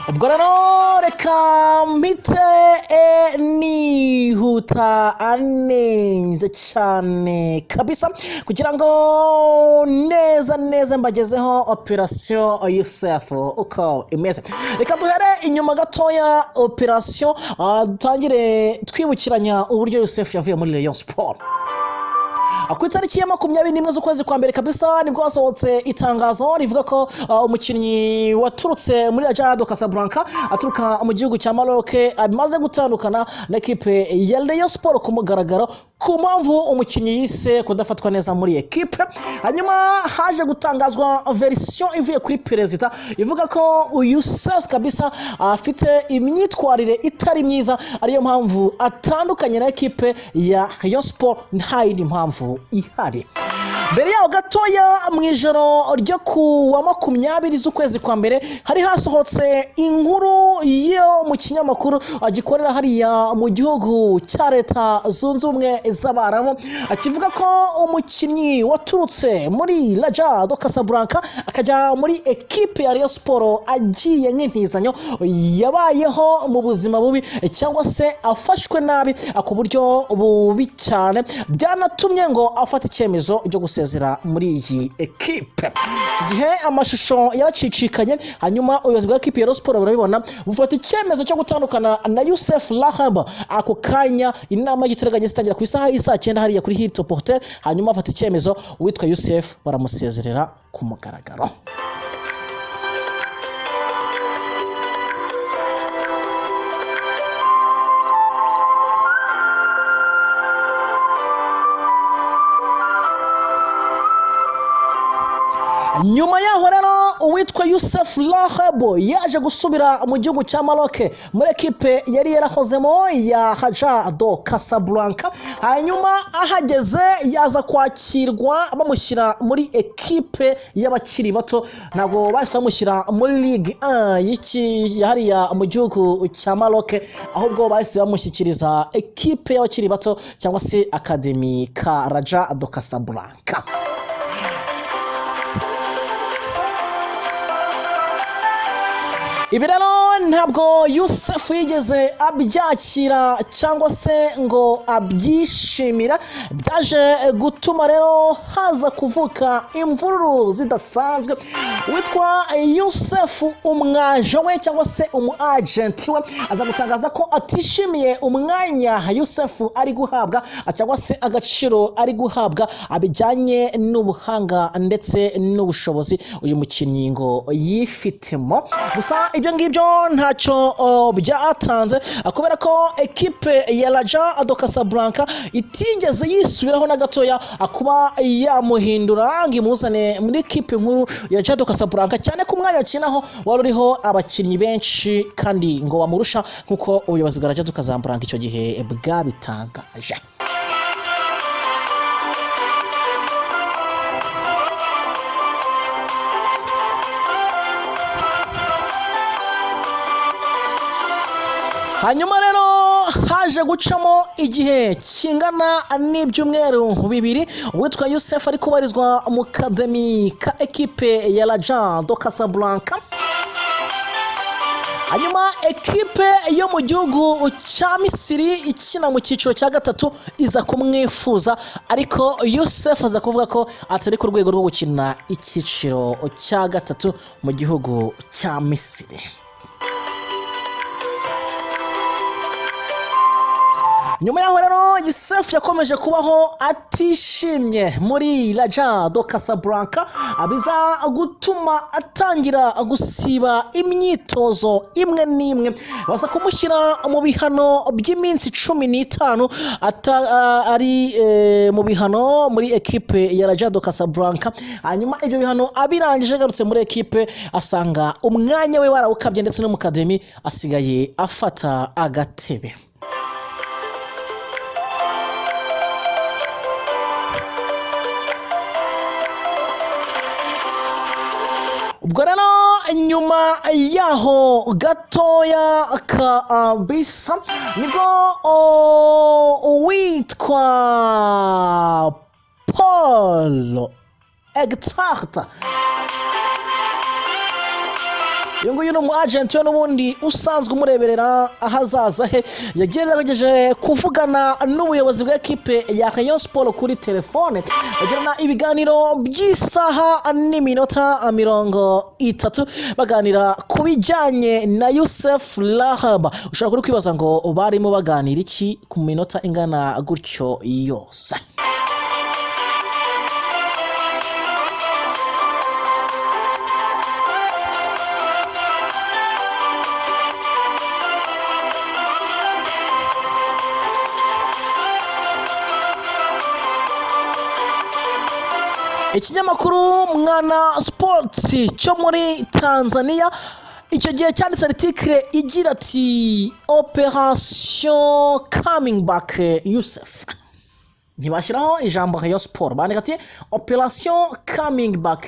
Ubwo rero reka mpite nihuta neza cyane kabisa, kugira ngo neza neza mbagezeho operation Youssef uko imeze. Reka duhere inyuma gatoya operation, dutangire twibukiranya uburyo Youssef yavuye muri Rayon Sport. Ku itariki ya 21 z'ukwezi kwa mbere kabisa, nibwo hasohotse itangazo rivuga ko umukinnyi waturutse muri Raja de Casablanca, aturuka mu gihugu cya Maroc, amaze gutandukana na ekipe ya Rayon Sport ku mugaragaro, ku mpamvu umukinnyi yise kudafatwa neza muri ekipe. Hanyuma haje gutangazwa version ivuye kuri perezida ivuga ko uyu Youssef kabisa afite imyitwarire itari myiza, ariyo mpamvu atandukanye na ekipe ya Rayon Sport, nta yindi mpamvu ihari. Mbere yaho gatoya, mu ijoro ryo ku wa 20 z'ukwezi kwa mbere, hari hasohotse inkuru yo mu kinyamakuru gikorera hariya mu gihugu cya Leta Zunze Ubumwe z'Abarabu, kivuga ko umukinnyi waturutse muri Raja de Casablanca akajya muri ekipe ya Rayon Sport agiye nk'intizanyo, yabayeho mu buzima bubi cyangwa se afashwe nabi ku buryo bubi cyane, byanatumye ngo afata icyemezo cyo gusezera muri iyi ekipe. Iki gihe amashusho yaracicikanye, hanyuma ubuyobozi bwa ekipe ya Rayon Sport burabibona, bufata icyemezo cyo gutandukana na Youssef Rahab ako kanya. Inama y'igitaraganya zitangira ku isaha y'isaa 9 hariya kuri Hilton Hotel, hanyuma bafata icyemezo, uwitwa Youssef baramusezerera ku mugaragaro. Nyuma yaho rero, uwitwa Youssef Rahab yaje gusubira mu gihugu cya Maroc muri ekipe yari yarahozemo ya Raja de Casablanca. Hanyuma ahageze yaza kwakirwa, bamushyira muri ekipe y'abakiri bato. Ntabwo bahise bamushyira muri Ligue 1 y'iki hariya mu gihugu cya Maroc, ahubwo bahise bamushyikiriza ekipe y'abakiri bato cyangwa se academy ka Raja de Casablanca. Ibi rero ntabwo Youssef yigeze abyakira cyangwa se ngo abyishimira. Byaje gutuma rero haza kuvuka imvururu zidasanzwe. Witwa Youssef, umwaje we cyangwa se umu agent we, aza gutangaza ko atishimiye umwanya Youssef ari guhabwa cyangwa se agaciro ari guhabwa bijyanye n'ubuhanga ndetse n'ubushobozi uyu mukinnyi ngo yifitemo. Gusa ibyo ngibyo ntacyo byatanze, kubera ko ekipe ya Raja de Casablanca itigeze yisubiraho na gatoya kuba yamuhindura ngo imuzane muri ekipe nkuru ya Raja de Casablanca, cyane ko umwanya akinaho wari uriho abakinnyi benshi kandi ngo bamurusha, nk'uko ubuyobozi bwa Raja de Casablanca icyo gihe bwabitangaje. Hanyuma rero haje Haje gucamo igihe kingana n'ibyumweru 2, uwitwa Youssef ari kubarizwa mu academy ka ekipe ya Raja de Casablanca. Hanyuma ekipe yo mu gihugu cya Misiri ikina mu cyiciro cya gatatu iza kumwifuza, ariko Youssef aza kuvuga ko atari ku rwego rwo gukina icyiciro cya gatatu mu gihugu cya Misiri. Nyuma yaho rero, Youssef yakomeje kubaho atishimye muri Raja de Casablanca, biza gutuma atangira gusiba imyitozo imwe n'imwe, baza kumushyira mu bihano by'iminsi 15 ari mu bihano muri ekipe ya Raja de Casablanca. Hanyuma ibyo bihano abirangije, agarutse muri ekipe asanga umwanya we warawukabye, ndetse no mu academy asigaye afata agatebe. Ubwo rero nyuma yaho gatoya kabisa nibwo uwitwa Paul Egtart, uyu nguyu ni umu agent we n'ubundi usanzwe umureberera ahazaza he, yagerageje kuvugana n'ubuyobozi bwa ekipe ya Rayon Sport kuri telefone, bagirana ibiganiro by'isaha n'iminota 30 baganira ku bijyanye na Youssef Rahab. Ushobora kuri kwibaza ngo barimo baganira iki ku minota ingana gutyo yose? Ikinyamakuru Mwana Sports cyo muri Tanzania icyo gihe cyanditse article igira ati "Operation coming back Youssef". Ntibashyiraho ijambo Rayon Sport, bandika ati "Operation coming back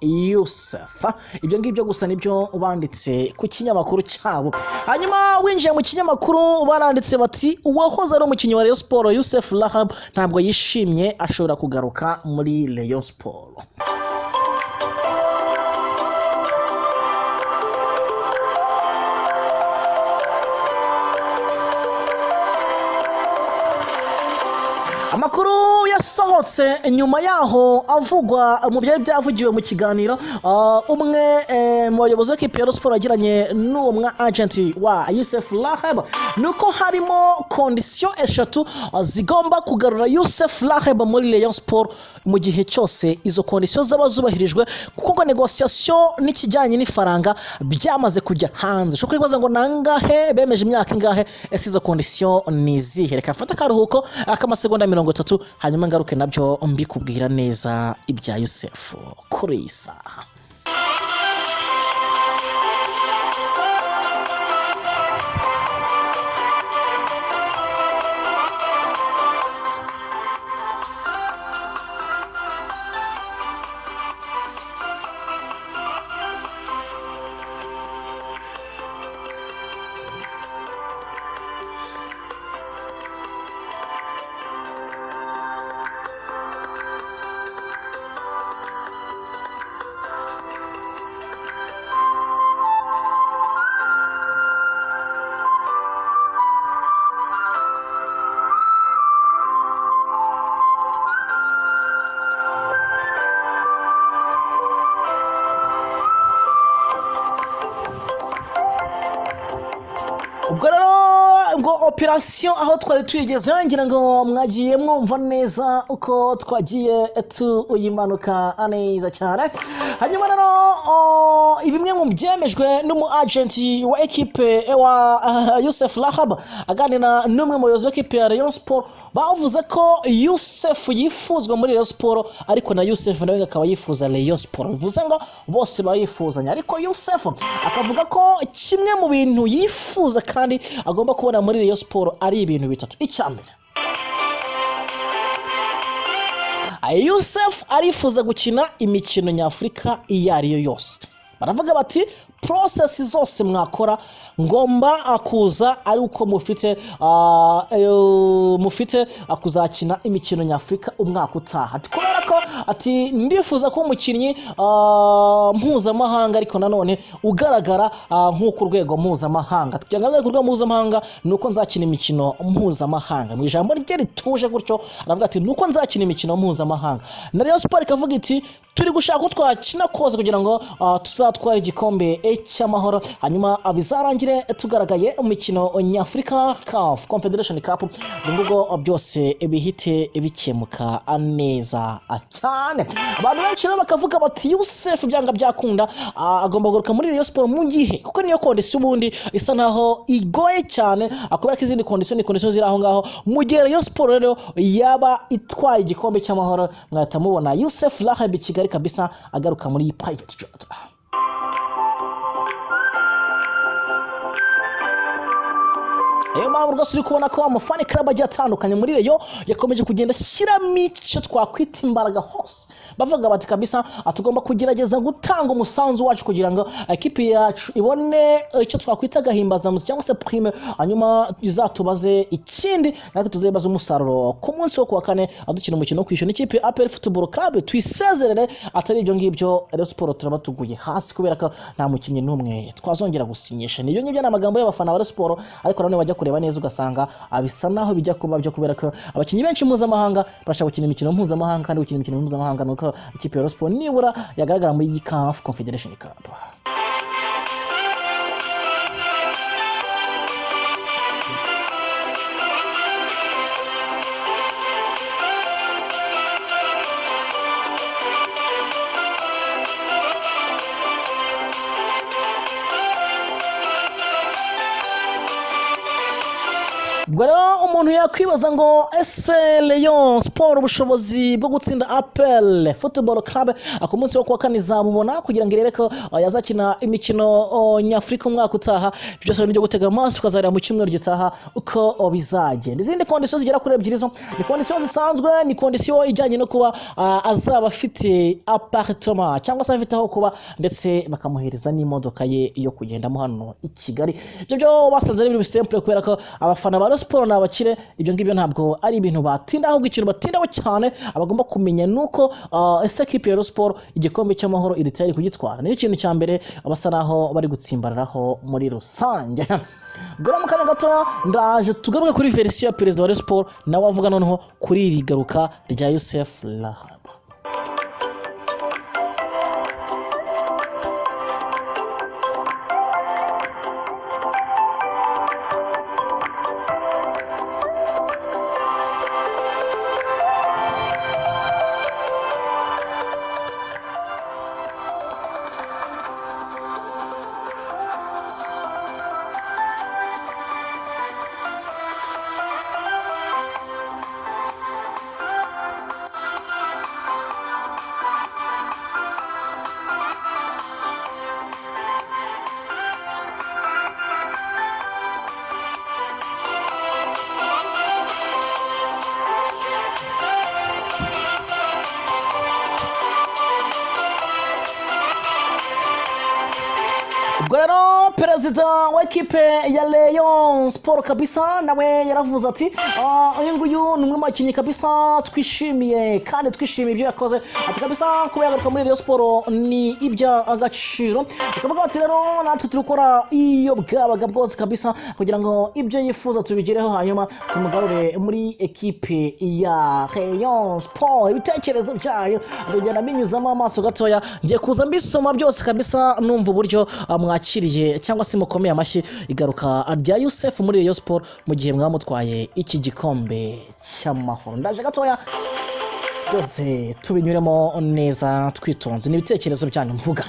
Youssef". Ibyo ngibyo gusa nibyo banditse ku kinyamakuru cyabo. Hanyuma winjiye mu kinyamakuru, baranditse bati uwahoze ari umukinnyi wa Rayon Sport Youssef Rahab ntabwo yishimye, ashobora kugaruka muri Rayon Sport. Amakuru yasohotse nyuma yaho avugwa mu byari byavugiwe mu kiganiro umwe mu bayobozi b'ekipe ya Rayon Sport yagiranye n'uwo mwa agent wa Youssef Rahab, ni uko harimo condition eshatu zigomba kugarura Youssef Rahab muri Rayon Sport mu gihe cyose izo condition zaba zubahirijwe, kuko ngo négociation n'ikijyanye n'ifaranga byamaze kujya hanze. Ushobora kwibaza ngo nangahe bemeje, imyaka ingahe, ese izo condition ni izihe? Reka mfate akaruhuko k'amasegonda 30, hanyuma ngaruke nabyo mbikubwira neza ibya Youssef kuri iyi saha. Ubwo rero ngo operation aho twari tuyigeze, ngira ngo mwagiye mwumva neza uko twagiye tuyimanuka neza cyane. Hanyuma rero bimwe mu byemejwe n'umu agent wa ekipe wa Youssef Rahab aganira n'umwe mu bayobozi b'ekipe ya Rayon Sport, bavuze ko Youssef yifuzwa muri Rayon Sport, ariko na Youssef nawe akaba yifuza Rayon Sport, bivuze ngo bose bayifuzanya. Ariko Youssef akavuga ko kimwe mu bintu yifuza kandi agomba kubona muri Rayon Sport ari ibintu bitatu. Icya mbere, Youssef arifuza gukina imikino nyafurika iyo ari yo yose. Baravuga bati Process zose mwakora, ngomba kuza ari uko mufite mufite kuzakina imikino nyafurika umwaka utaha." Ati kubera ko, ati ndifuza kuba umukinnyi mpuzamahanga, ariko nanone ugaragara nk'uko urwego mpuzamahanga. Kugira ngo aze ku rwego mpuzamahanga ni uko nzakina imikino mpuzamahanga. Mu ijambo rye rituje gutyo aravuga ati: "Ni uko nzakina imikino mpuzamahanga." Na Rayon Sport ikavuga iti: "Turi gushaka ko twakina kose kugira ngo tuzatware igikombe cy'amahoro, hanyuma bizarangire tugaragaye mu mikino nyafurika, CAF Confederation Cup, ubwo byose bihite bikemuka neza cyane." Abantu benshi rero bakavuga bati: "Youssef byanga byakunda agomba kugaruka muri Rayon Sport mu gihe, kuko niyo condition ubundi isa naho igoye cyane, kubera ko izindi condition ni condition ziri aho ngaho." Mu gihe Rayon Sport rero yaba itwaye igikombe cy'amahoro, mwahita mubona Youssef Rahab Kigali kabisa agaruka muri private jet. Niyo mpamvu rwose uri kubona ko ama fan club agiye atandukanye muri Rayon yakomeje kugenda ashyiramo icyo twakwita imbaraga hose, bavuga bati: "Kabisa tugomba kugerageza gutanga umusanzu wacu kugira ngo ekipi yacu ibone icyo twakwita agahimbazamusyi cyangwa se prime, hanyuma izatubaze ikindi, natwe tuzayibaze umusaruro ku munsi wo kuwa kane dukina umukino wo kwishyura n'ikipe ya APR Football Club, tuyisezerere. Atari ibyo ngibyo, Rayon Sport turaba tuguye hasi, kubera ko nta mukinnyi n'umwe twazongera gusinyisha." Nibyo ngibyo, ni amagambo y'abafana ba Rayon Sport, ariko nanone bajya kureba neza ugasanga bisa naho bijya kuba byo, kubera ko abakinnyi benshi mpuzamahanga barashaka gukina imikino mpuzamahanga, kandi gukina imikino mpuzamahanga ni uko ikipe ya Rayon Sport nibura yagaragara muri CAF Confederation Cup. Ubwo rero umuntu yakwibaza ngo: ese Rayon Sport ubushobozi bwo gutsinda APR Football Club ku munsi wo kuwa kane izabubona kugira ngo irebe ko yazakina imikino nyafurika umwaka utaha? Byose ni ibyo gutega amaso, tukazareba mu cyumweru gitaha uko bizagenda. Izindi condition zigera kuri ebyiri zo ni condition zisanzwe, ni condition ijyanye no kuba azaba afite appartement cyangwa se afite aho kuba, ndetse bakamuhereza n'imodoka ye yo kugendamo hano i Kigali. Ibyo byo basanze ari ibintu simple, kubera ko abafana ba Rayon Sport ni abakire. Ibyo ngibyo ntabwo ari ibintu batinda, ahubwo ikintu batindaho cyane abagomba kumenya ni uko ese ekipe ya Rayon Sport igikombe cy'amahoro iri tayari kugitwara? Nicyo kintu cya mbere basa naho bari gutsimbararaho muri rusange. Ubwo rero mu kanya gatoya ndaje tugaruke kuri version ya perezida wa Rayon Sport, nawe avuga noneho kuri iri garuka rya Youssef Rahab. Ubwo rero perezida wa ekipe ya Rayon Sport kabisa nawe yaravuze ati: "Uyu nguyu ni umwe mu bakinnyi kabisa twishimiye, kandi twishimiye ibyo yakoze." Ati: "Kabisa kuba yagaruka muri Rayon Sport ni iby'agaciro." Bakavuga bati: "Rero natwe turi gukora iyo bwabaga bwose kabisa kugira ngo ibyo yifuza tubigereho, hanyuma tumugarure muri ekipe ya Rayon Sport." Ibitekerezo byayo bigenda binyuzamo amaso gatoya, ngiye kuza mbisoma byose kabisa, numva uburyo mwakiriye cyangwa se mukomeye amashyi igaruka rya Youssef muri Rayon Sport mu gihe mwamutwaye iki gikombe cy'amahoro. Ndaje gatoya, byose tubinyuremo neza twitonze, ni ibitekerezo byanyu mvuga.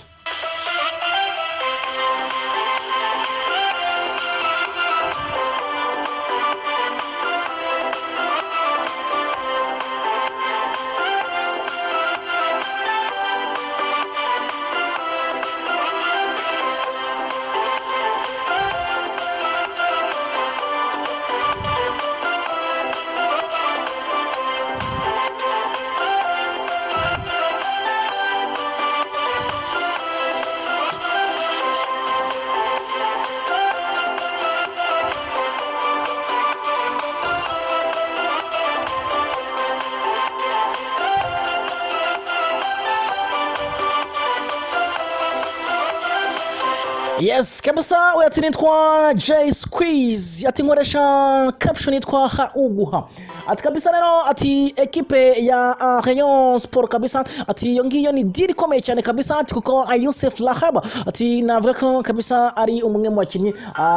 Yes, kabisa. We ati nitwa J Squeeze, ati nkoresha caption yitwa ha uguha. Ati kabisa rero, ati ekipe ya Rayon Sport kabisa, ati iyo ngiyo ni deal ikomeye cyane kabisa, ati kuko Youssef Rahab, ati navuga ko kabisa ari umwe mu bakinnyi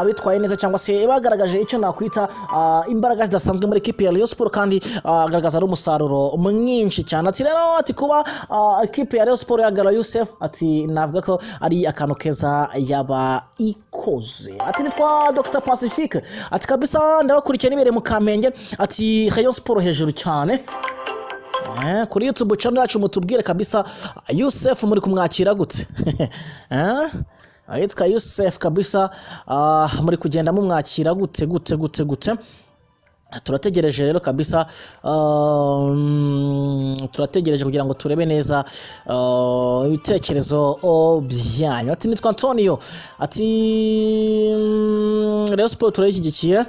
bitwaye neza cyangwa se bagaragaje icyo nakwita imbaraga zidasanzwe muri ekipe ya Rayon Sport, kandi agaragaza n'umusaruro mwinshi cyane. Ati rero, ati kuba ekipe ya Rayon Sport yagara Youssef, ati navuga ko ari akantu keza yaba ikoze. Ati nitwa Dr Pacifique, ati kabisa ndabakurikiye nibereye mu Kamenge, ati Rayon Sport hejuru cyane. Kuri YouTube channel yacu mutubwire kabisa, Youssef muri kumwakira gute? Ayitwa Youssef kabisa, muri kugenda mumwakira gute gute gute gute? Turategereje rero kabisa, turategereje kugira ngo turebe neza ibitekerezo byanyu. Ati nitwa Antonio, ati Rayon Sport turayishyigikiye.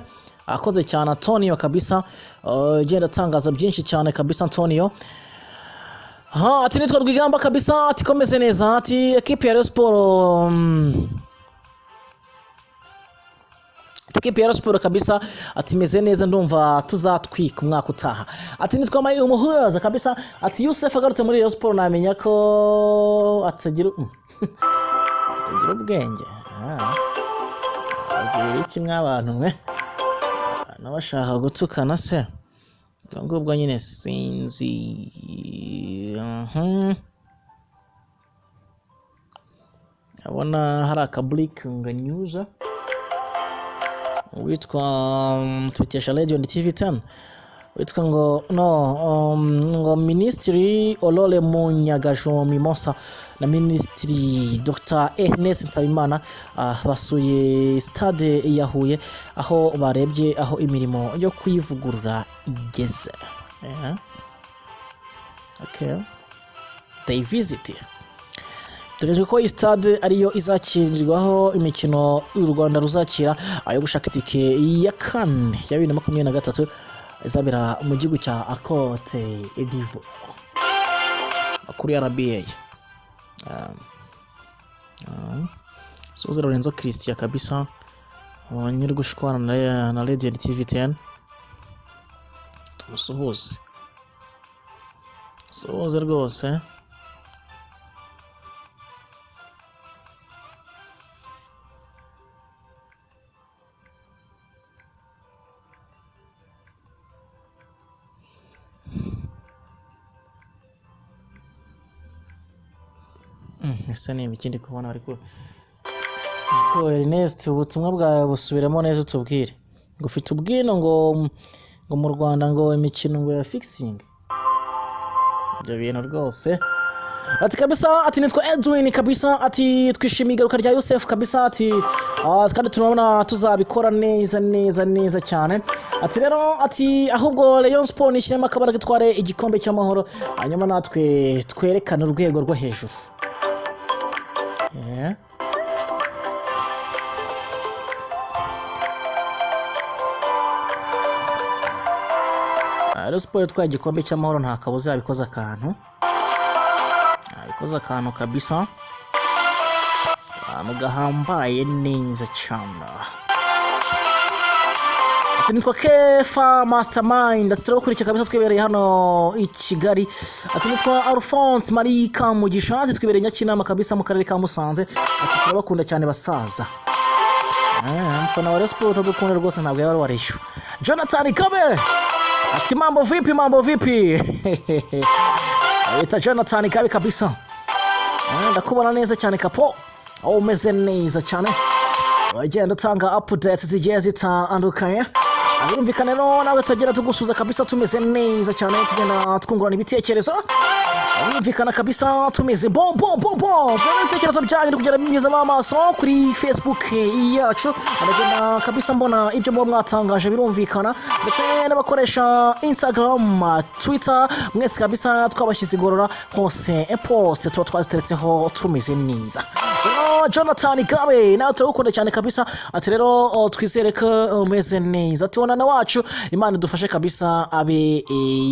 Akoze cyane Antonio kabisa, ugenda atangaza byinshi cyane kabisa Antonio. Ha, ati nitwa Rwigamba kabisa, ati komeze neza, ati ekipe ya Rayon Sport, ekipe ya Rayon Sport kabisa, ati meze neza, ndumva tuzatwika umwaka utaha. Ati nitwa Mayi Umuhuza kabisa, ati Youssef agarutse muri Rayon Sport namenya ko atagira ubwenge. Agira iki mw'abantu mwe? Abantu bashaka gutukana se, ubwo ngubwo nyine sinzi. Ndabona hari aka breaking news, witwa tubikesha Radio and TV 10, witwa ngo no ngo Minisitiri Aurore Munyagaju Mimosa na Minisitiri Dr Ernest Nsabimana basuye stade ya Huye, aho barebye aho imirimo yo kuyivugurura igeze. Okay. They visit. Dore ko iyi stade ariyo izakinirwaho imikino u Rwanda ruzakira ayo gushaka itike ya CAN ya 2023 izabera mu gihugu cya Cote d'Ivoire. Makuru ya RBA. Suze Lorenzo Christian kabisa, nyiri gushwana na Radio TV 10, tumusuhuze, suhuze rwose. Ese ni ibiki kubona? Ariko Ernest, ubutumwa bwawe busubiramo neza utubwire ngo ufite ubwino ngo mu Rwanda ngo imikino ngo ya fixing ibyo bintu rwose. Ati kabisa, ati nitwa Edwin kabisa, ati twishimiye igaruka rya Yosef kabisa, ati kandi turabona tuzabikora neza neza neza cyane. Ati rero, ati ahubwo Rayon Sport nishyiremo akabaraga itware igikombe cy'amahoro, hanyuma natwe twerekane urwego rwo hejuru. Rayon Sport itwaye igikombe cy'amahoro nta kabuza yabikoze akantu, yabikoze akantu kabisa, akantu gahambaye neza cyane. Ati nitwa Kefa Mastermind, ati turabakurikiye kabisa twibereye hano i Kigali. Ati nitwa Alphonse Marie Kamugisha, ati twibereye Nyakinama kabisa mu karere ka Musanze, ati turabakunda cyane basaza. Umufana wa Rayon Sport utadukunda rwose ntabwo yaba ari uwa Rayon. Jonathan Kabe ati mambo vipi, mambo vipi? Ayita Jonathan Kabe kabisa. Ndakubona neza cyane kapo, aho umeze neza cyane, wagenda utanga updates zigiye zitandukanye. Birumvikana rero nawe tugenda tugusuza kabisa, tumeze neza cyane, tugenda twungurana ibitekerezo, birumvikana kabisa tumeze bon bon bon bon. Mbona ibitekerezo byanyu kugera binyuzamo amaso kuri Facebook yacu, ndagenda kabisa mbona ibyo muba mwatangaje, birumvikana, ndetse n'abakoresha Instagram, Twitter, mwese kabisa twabashyize igorora hose, post tuba twaziteretseho tumeze neza. Rero Jonathan Gabe nawe turagukunda cyane kabisa, ati rero twizere ko umeze neza, ati na wacu Imana idufashe kabisa abe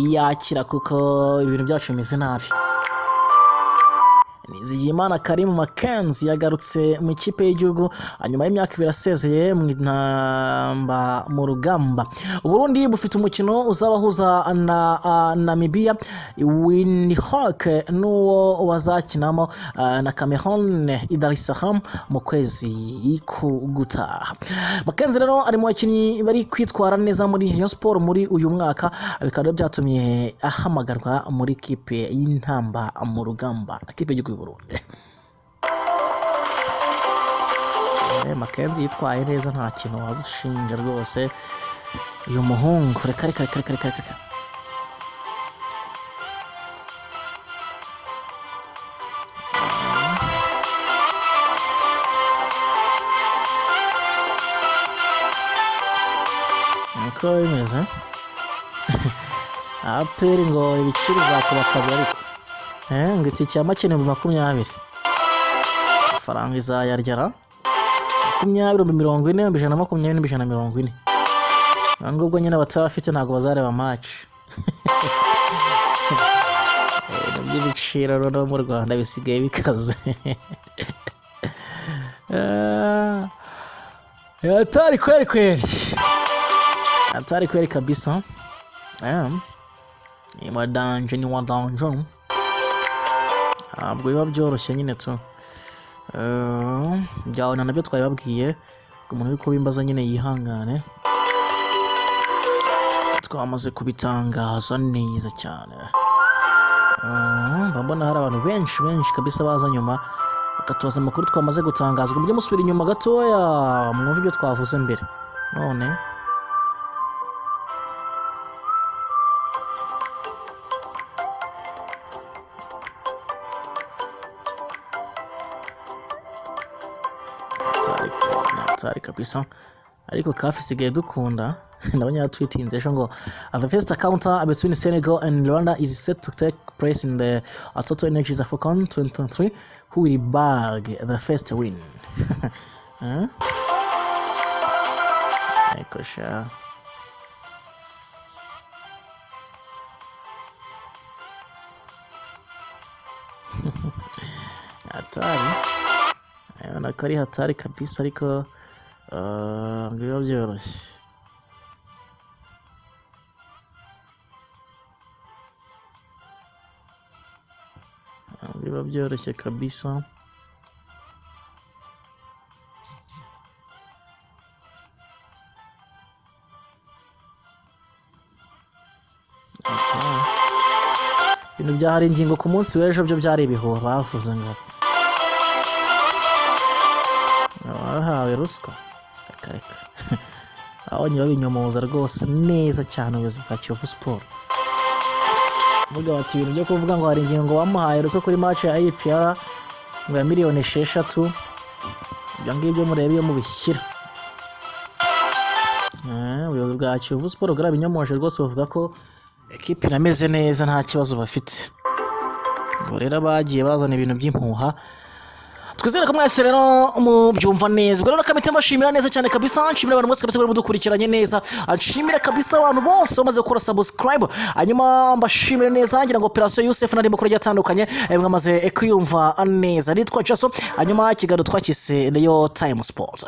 yakira kuko ibintu byacu bimeze nabi. Nizigiyimana Karim Mackenzie yagarutse mu ikipe y'igihugu nyuma y'imyaka 2 asezeye mu intamba mu rugamba. Uburundi bufite umukino uzabahuza na Namibia Windhoek n'uwo bazakinamo na Cameroon i Dar es Salaam mu kwezi gutaha. Mackenzie rero ari mu bakinnyi bari kwitwara neza muri Rayon Sport muri uyu mwaka, bikaba byatumye ahamagarwa muri kipe y'intamba mu rugamba, kipe y'igihugu y'u Burundi. Mackenzie yitwaye neza, nta kintu wazishinja rwose uyu muhungu. Reka reka reka reka reka reka. Niko bimeze. APR ngo ibiciro bizakuba kabiri, ariko ngo itike ya make 20,000, amafaranga izayaryara 20, 40,000, 120,000 n'140,000. Ubwo nyine abatabafite ntabwo bazareba match. Ibintu by'ibiciro noneho mu Rwanda bisigaye bikaze. Hatari kweli kweli, hatari kweli kabisa. Ni wa danger, ni wa danger, ntabwo biba byoroshye nyine tu. Byabona nabyo twabibabwiye, umuntu uri kubimbaza nyine yihangane, twamaze kubitangaza neza cyane. Mba mbona hari abantu benshi benshi kabisa baza nyuma bakatubaza amakuru twamaze gutangaza. Mujye musubira inyuma gatoya mwumve ibyo twavuze mbere. None hatari kabisa, ariko CAF isigaye dukunda. Ndabona yatwitinze ejo ngo the first encounter between Senegal and Rwanda is set to take place in the Total Energies AFCON 2023. Who will bag the first win? Ariko sha, hatari, urabona ko ari hatari kabisa, ariko ngo biba byoroshye. Biba byoroshye kabisa. Ibintu byahari ingingo ku munsi w'ejo byo byari ibihuha, bavuze ngo bahawe ruswa. Reka reka, abonye babinyomoza rwose neza cyane ubuyobozi bwa Kiyovu Sport, bavuga bati ibintu byo kuvuga ngo hari ingingo bamuhaye ruswa kuri match ya APR ngo ya miliyoni 6, ibyo ngibyo murebe iyo mubishyira. Ubuyobozi bwa Kiyovu Sport bwarabinyomoje rwose, bavuga ko ekipe inameze neza, nta kibazo bafite. Ubwo rero bagiye bazana ibintu by'impuha. Twizere ko mwese rero mubyumva neza. Ubwo rero kamite mbashimira neza cyane kabisa, nshimira abantu bose kabisa bari mudukurikiranye neza, nshimira kabisa abantu bose bamaze gukora subscribe, hanyuma mbashimire neza. Ngira ngo operation Yusef n'andi makuru agiye atandukanye mwamaze kwiyumva neza. Nitwa Jaso, hanyuma ikiganiro twakise Leo Time Sport.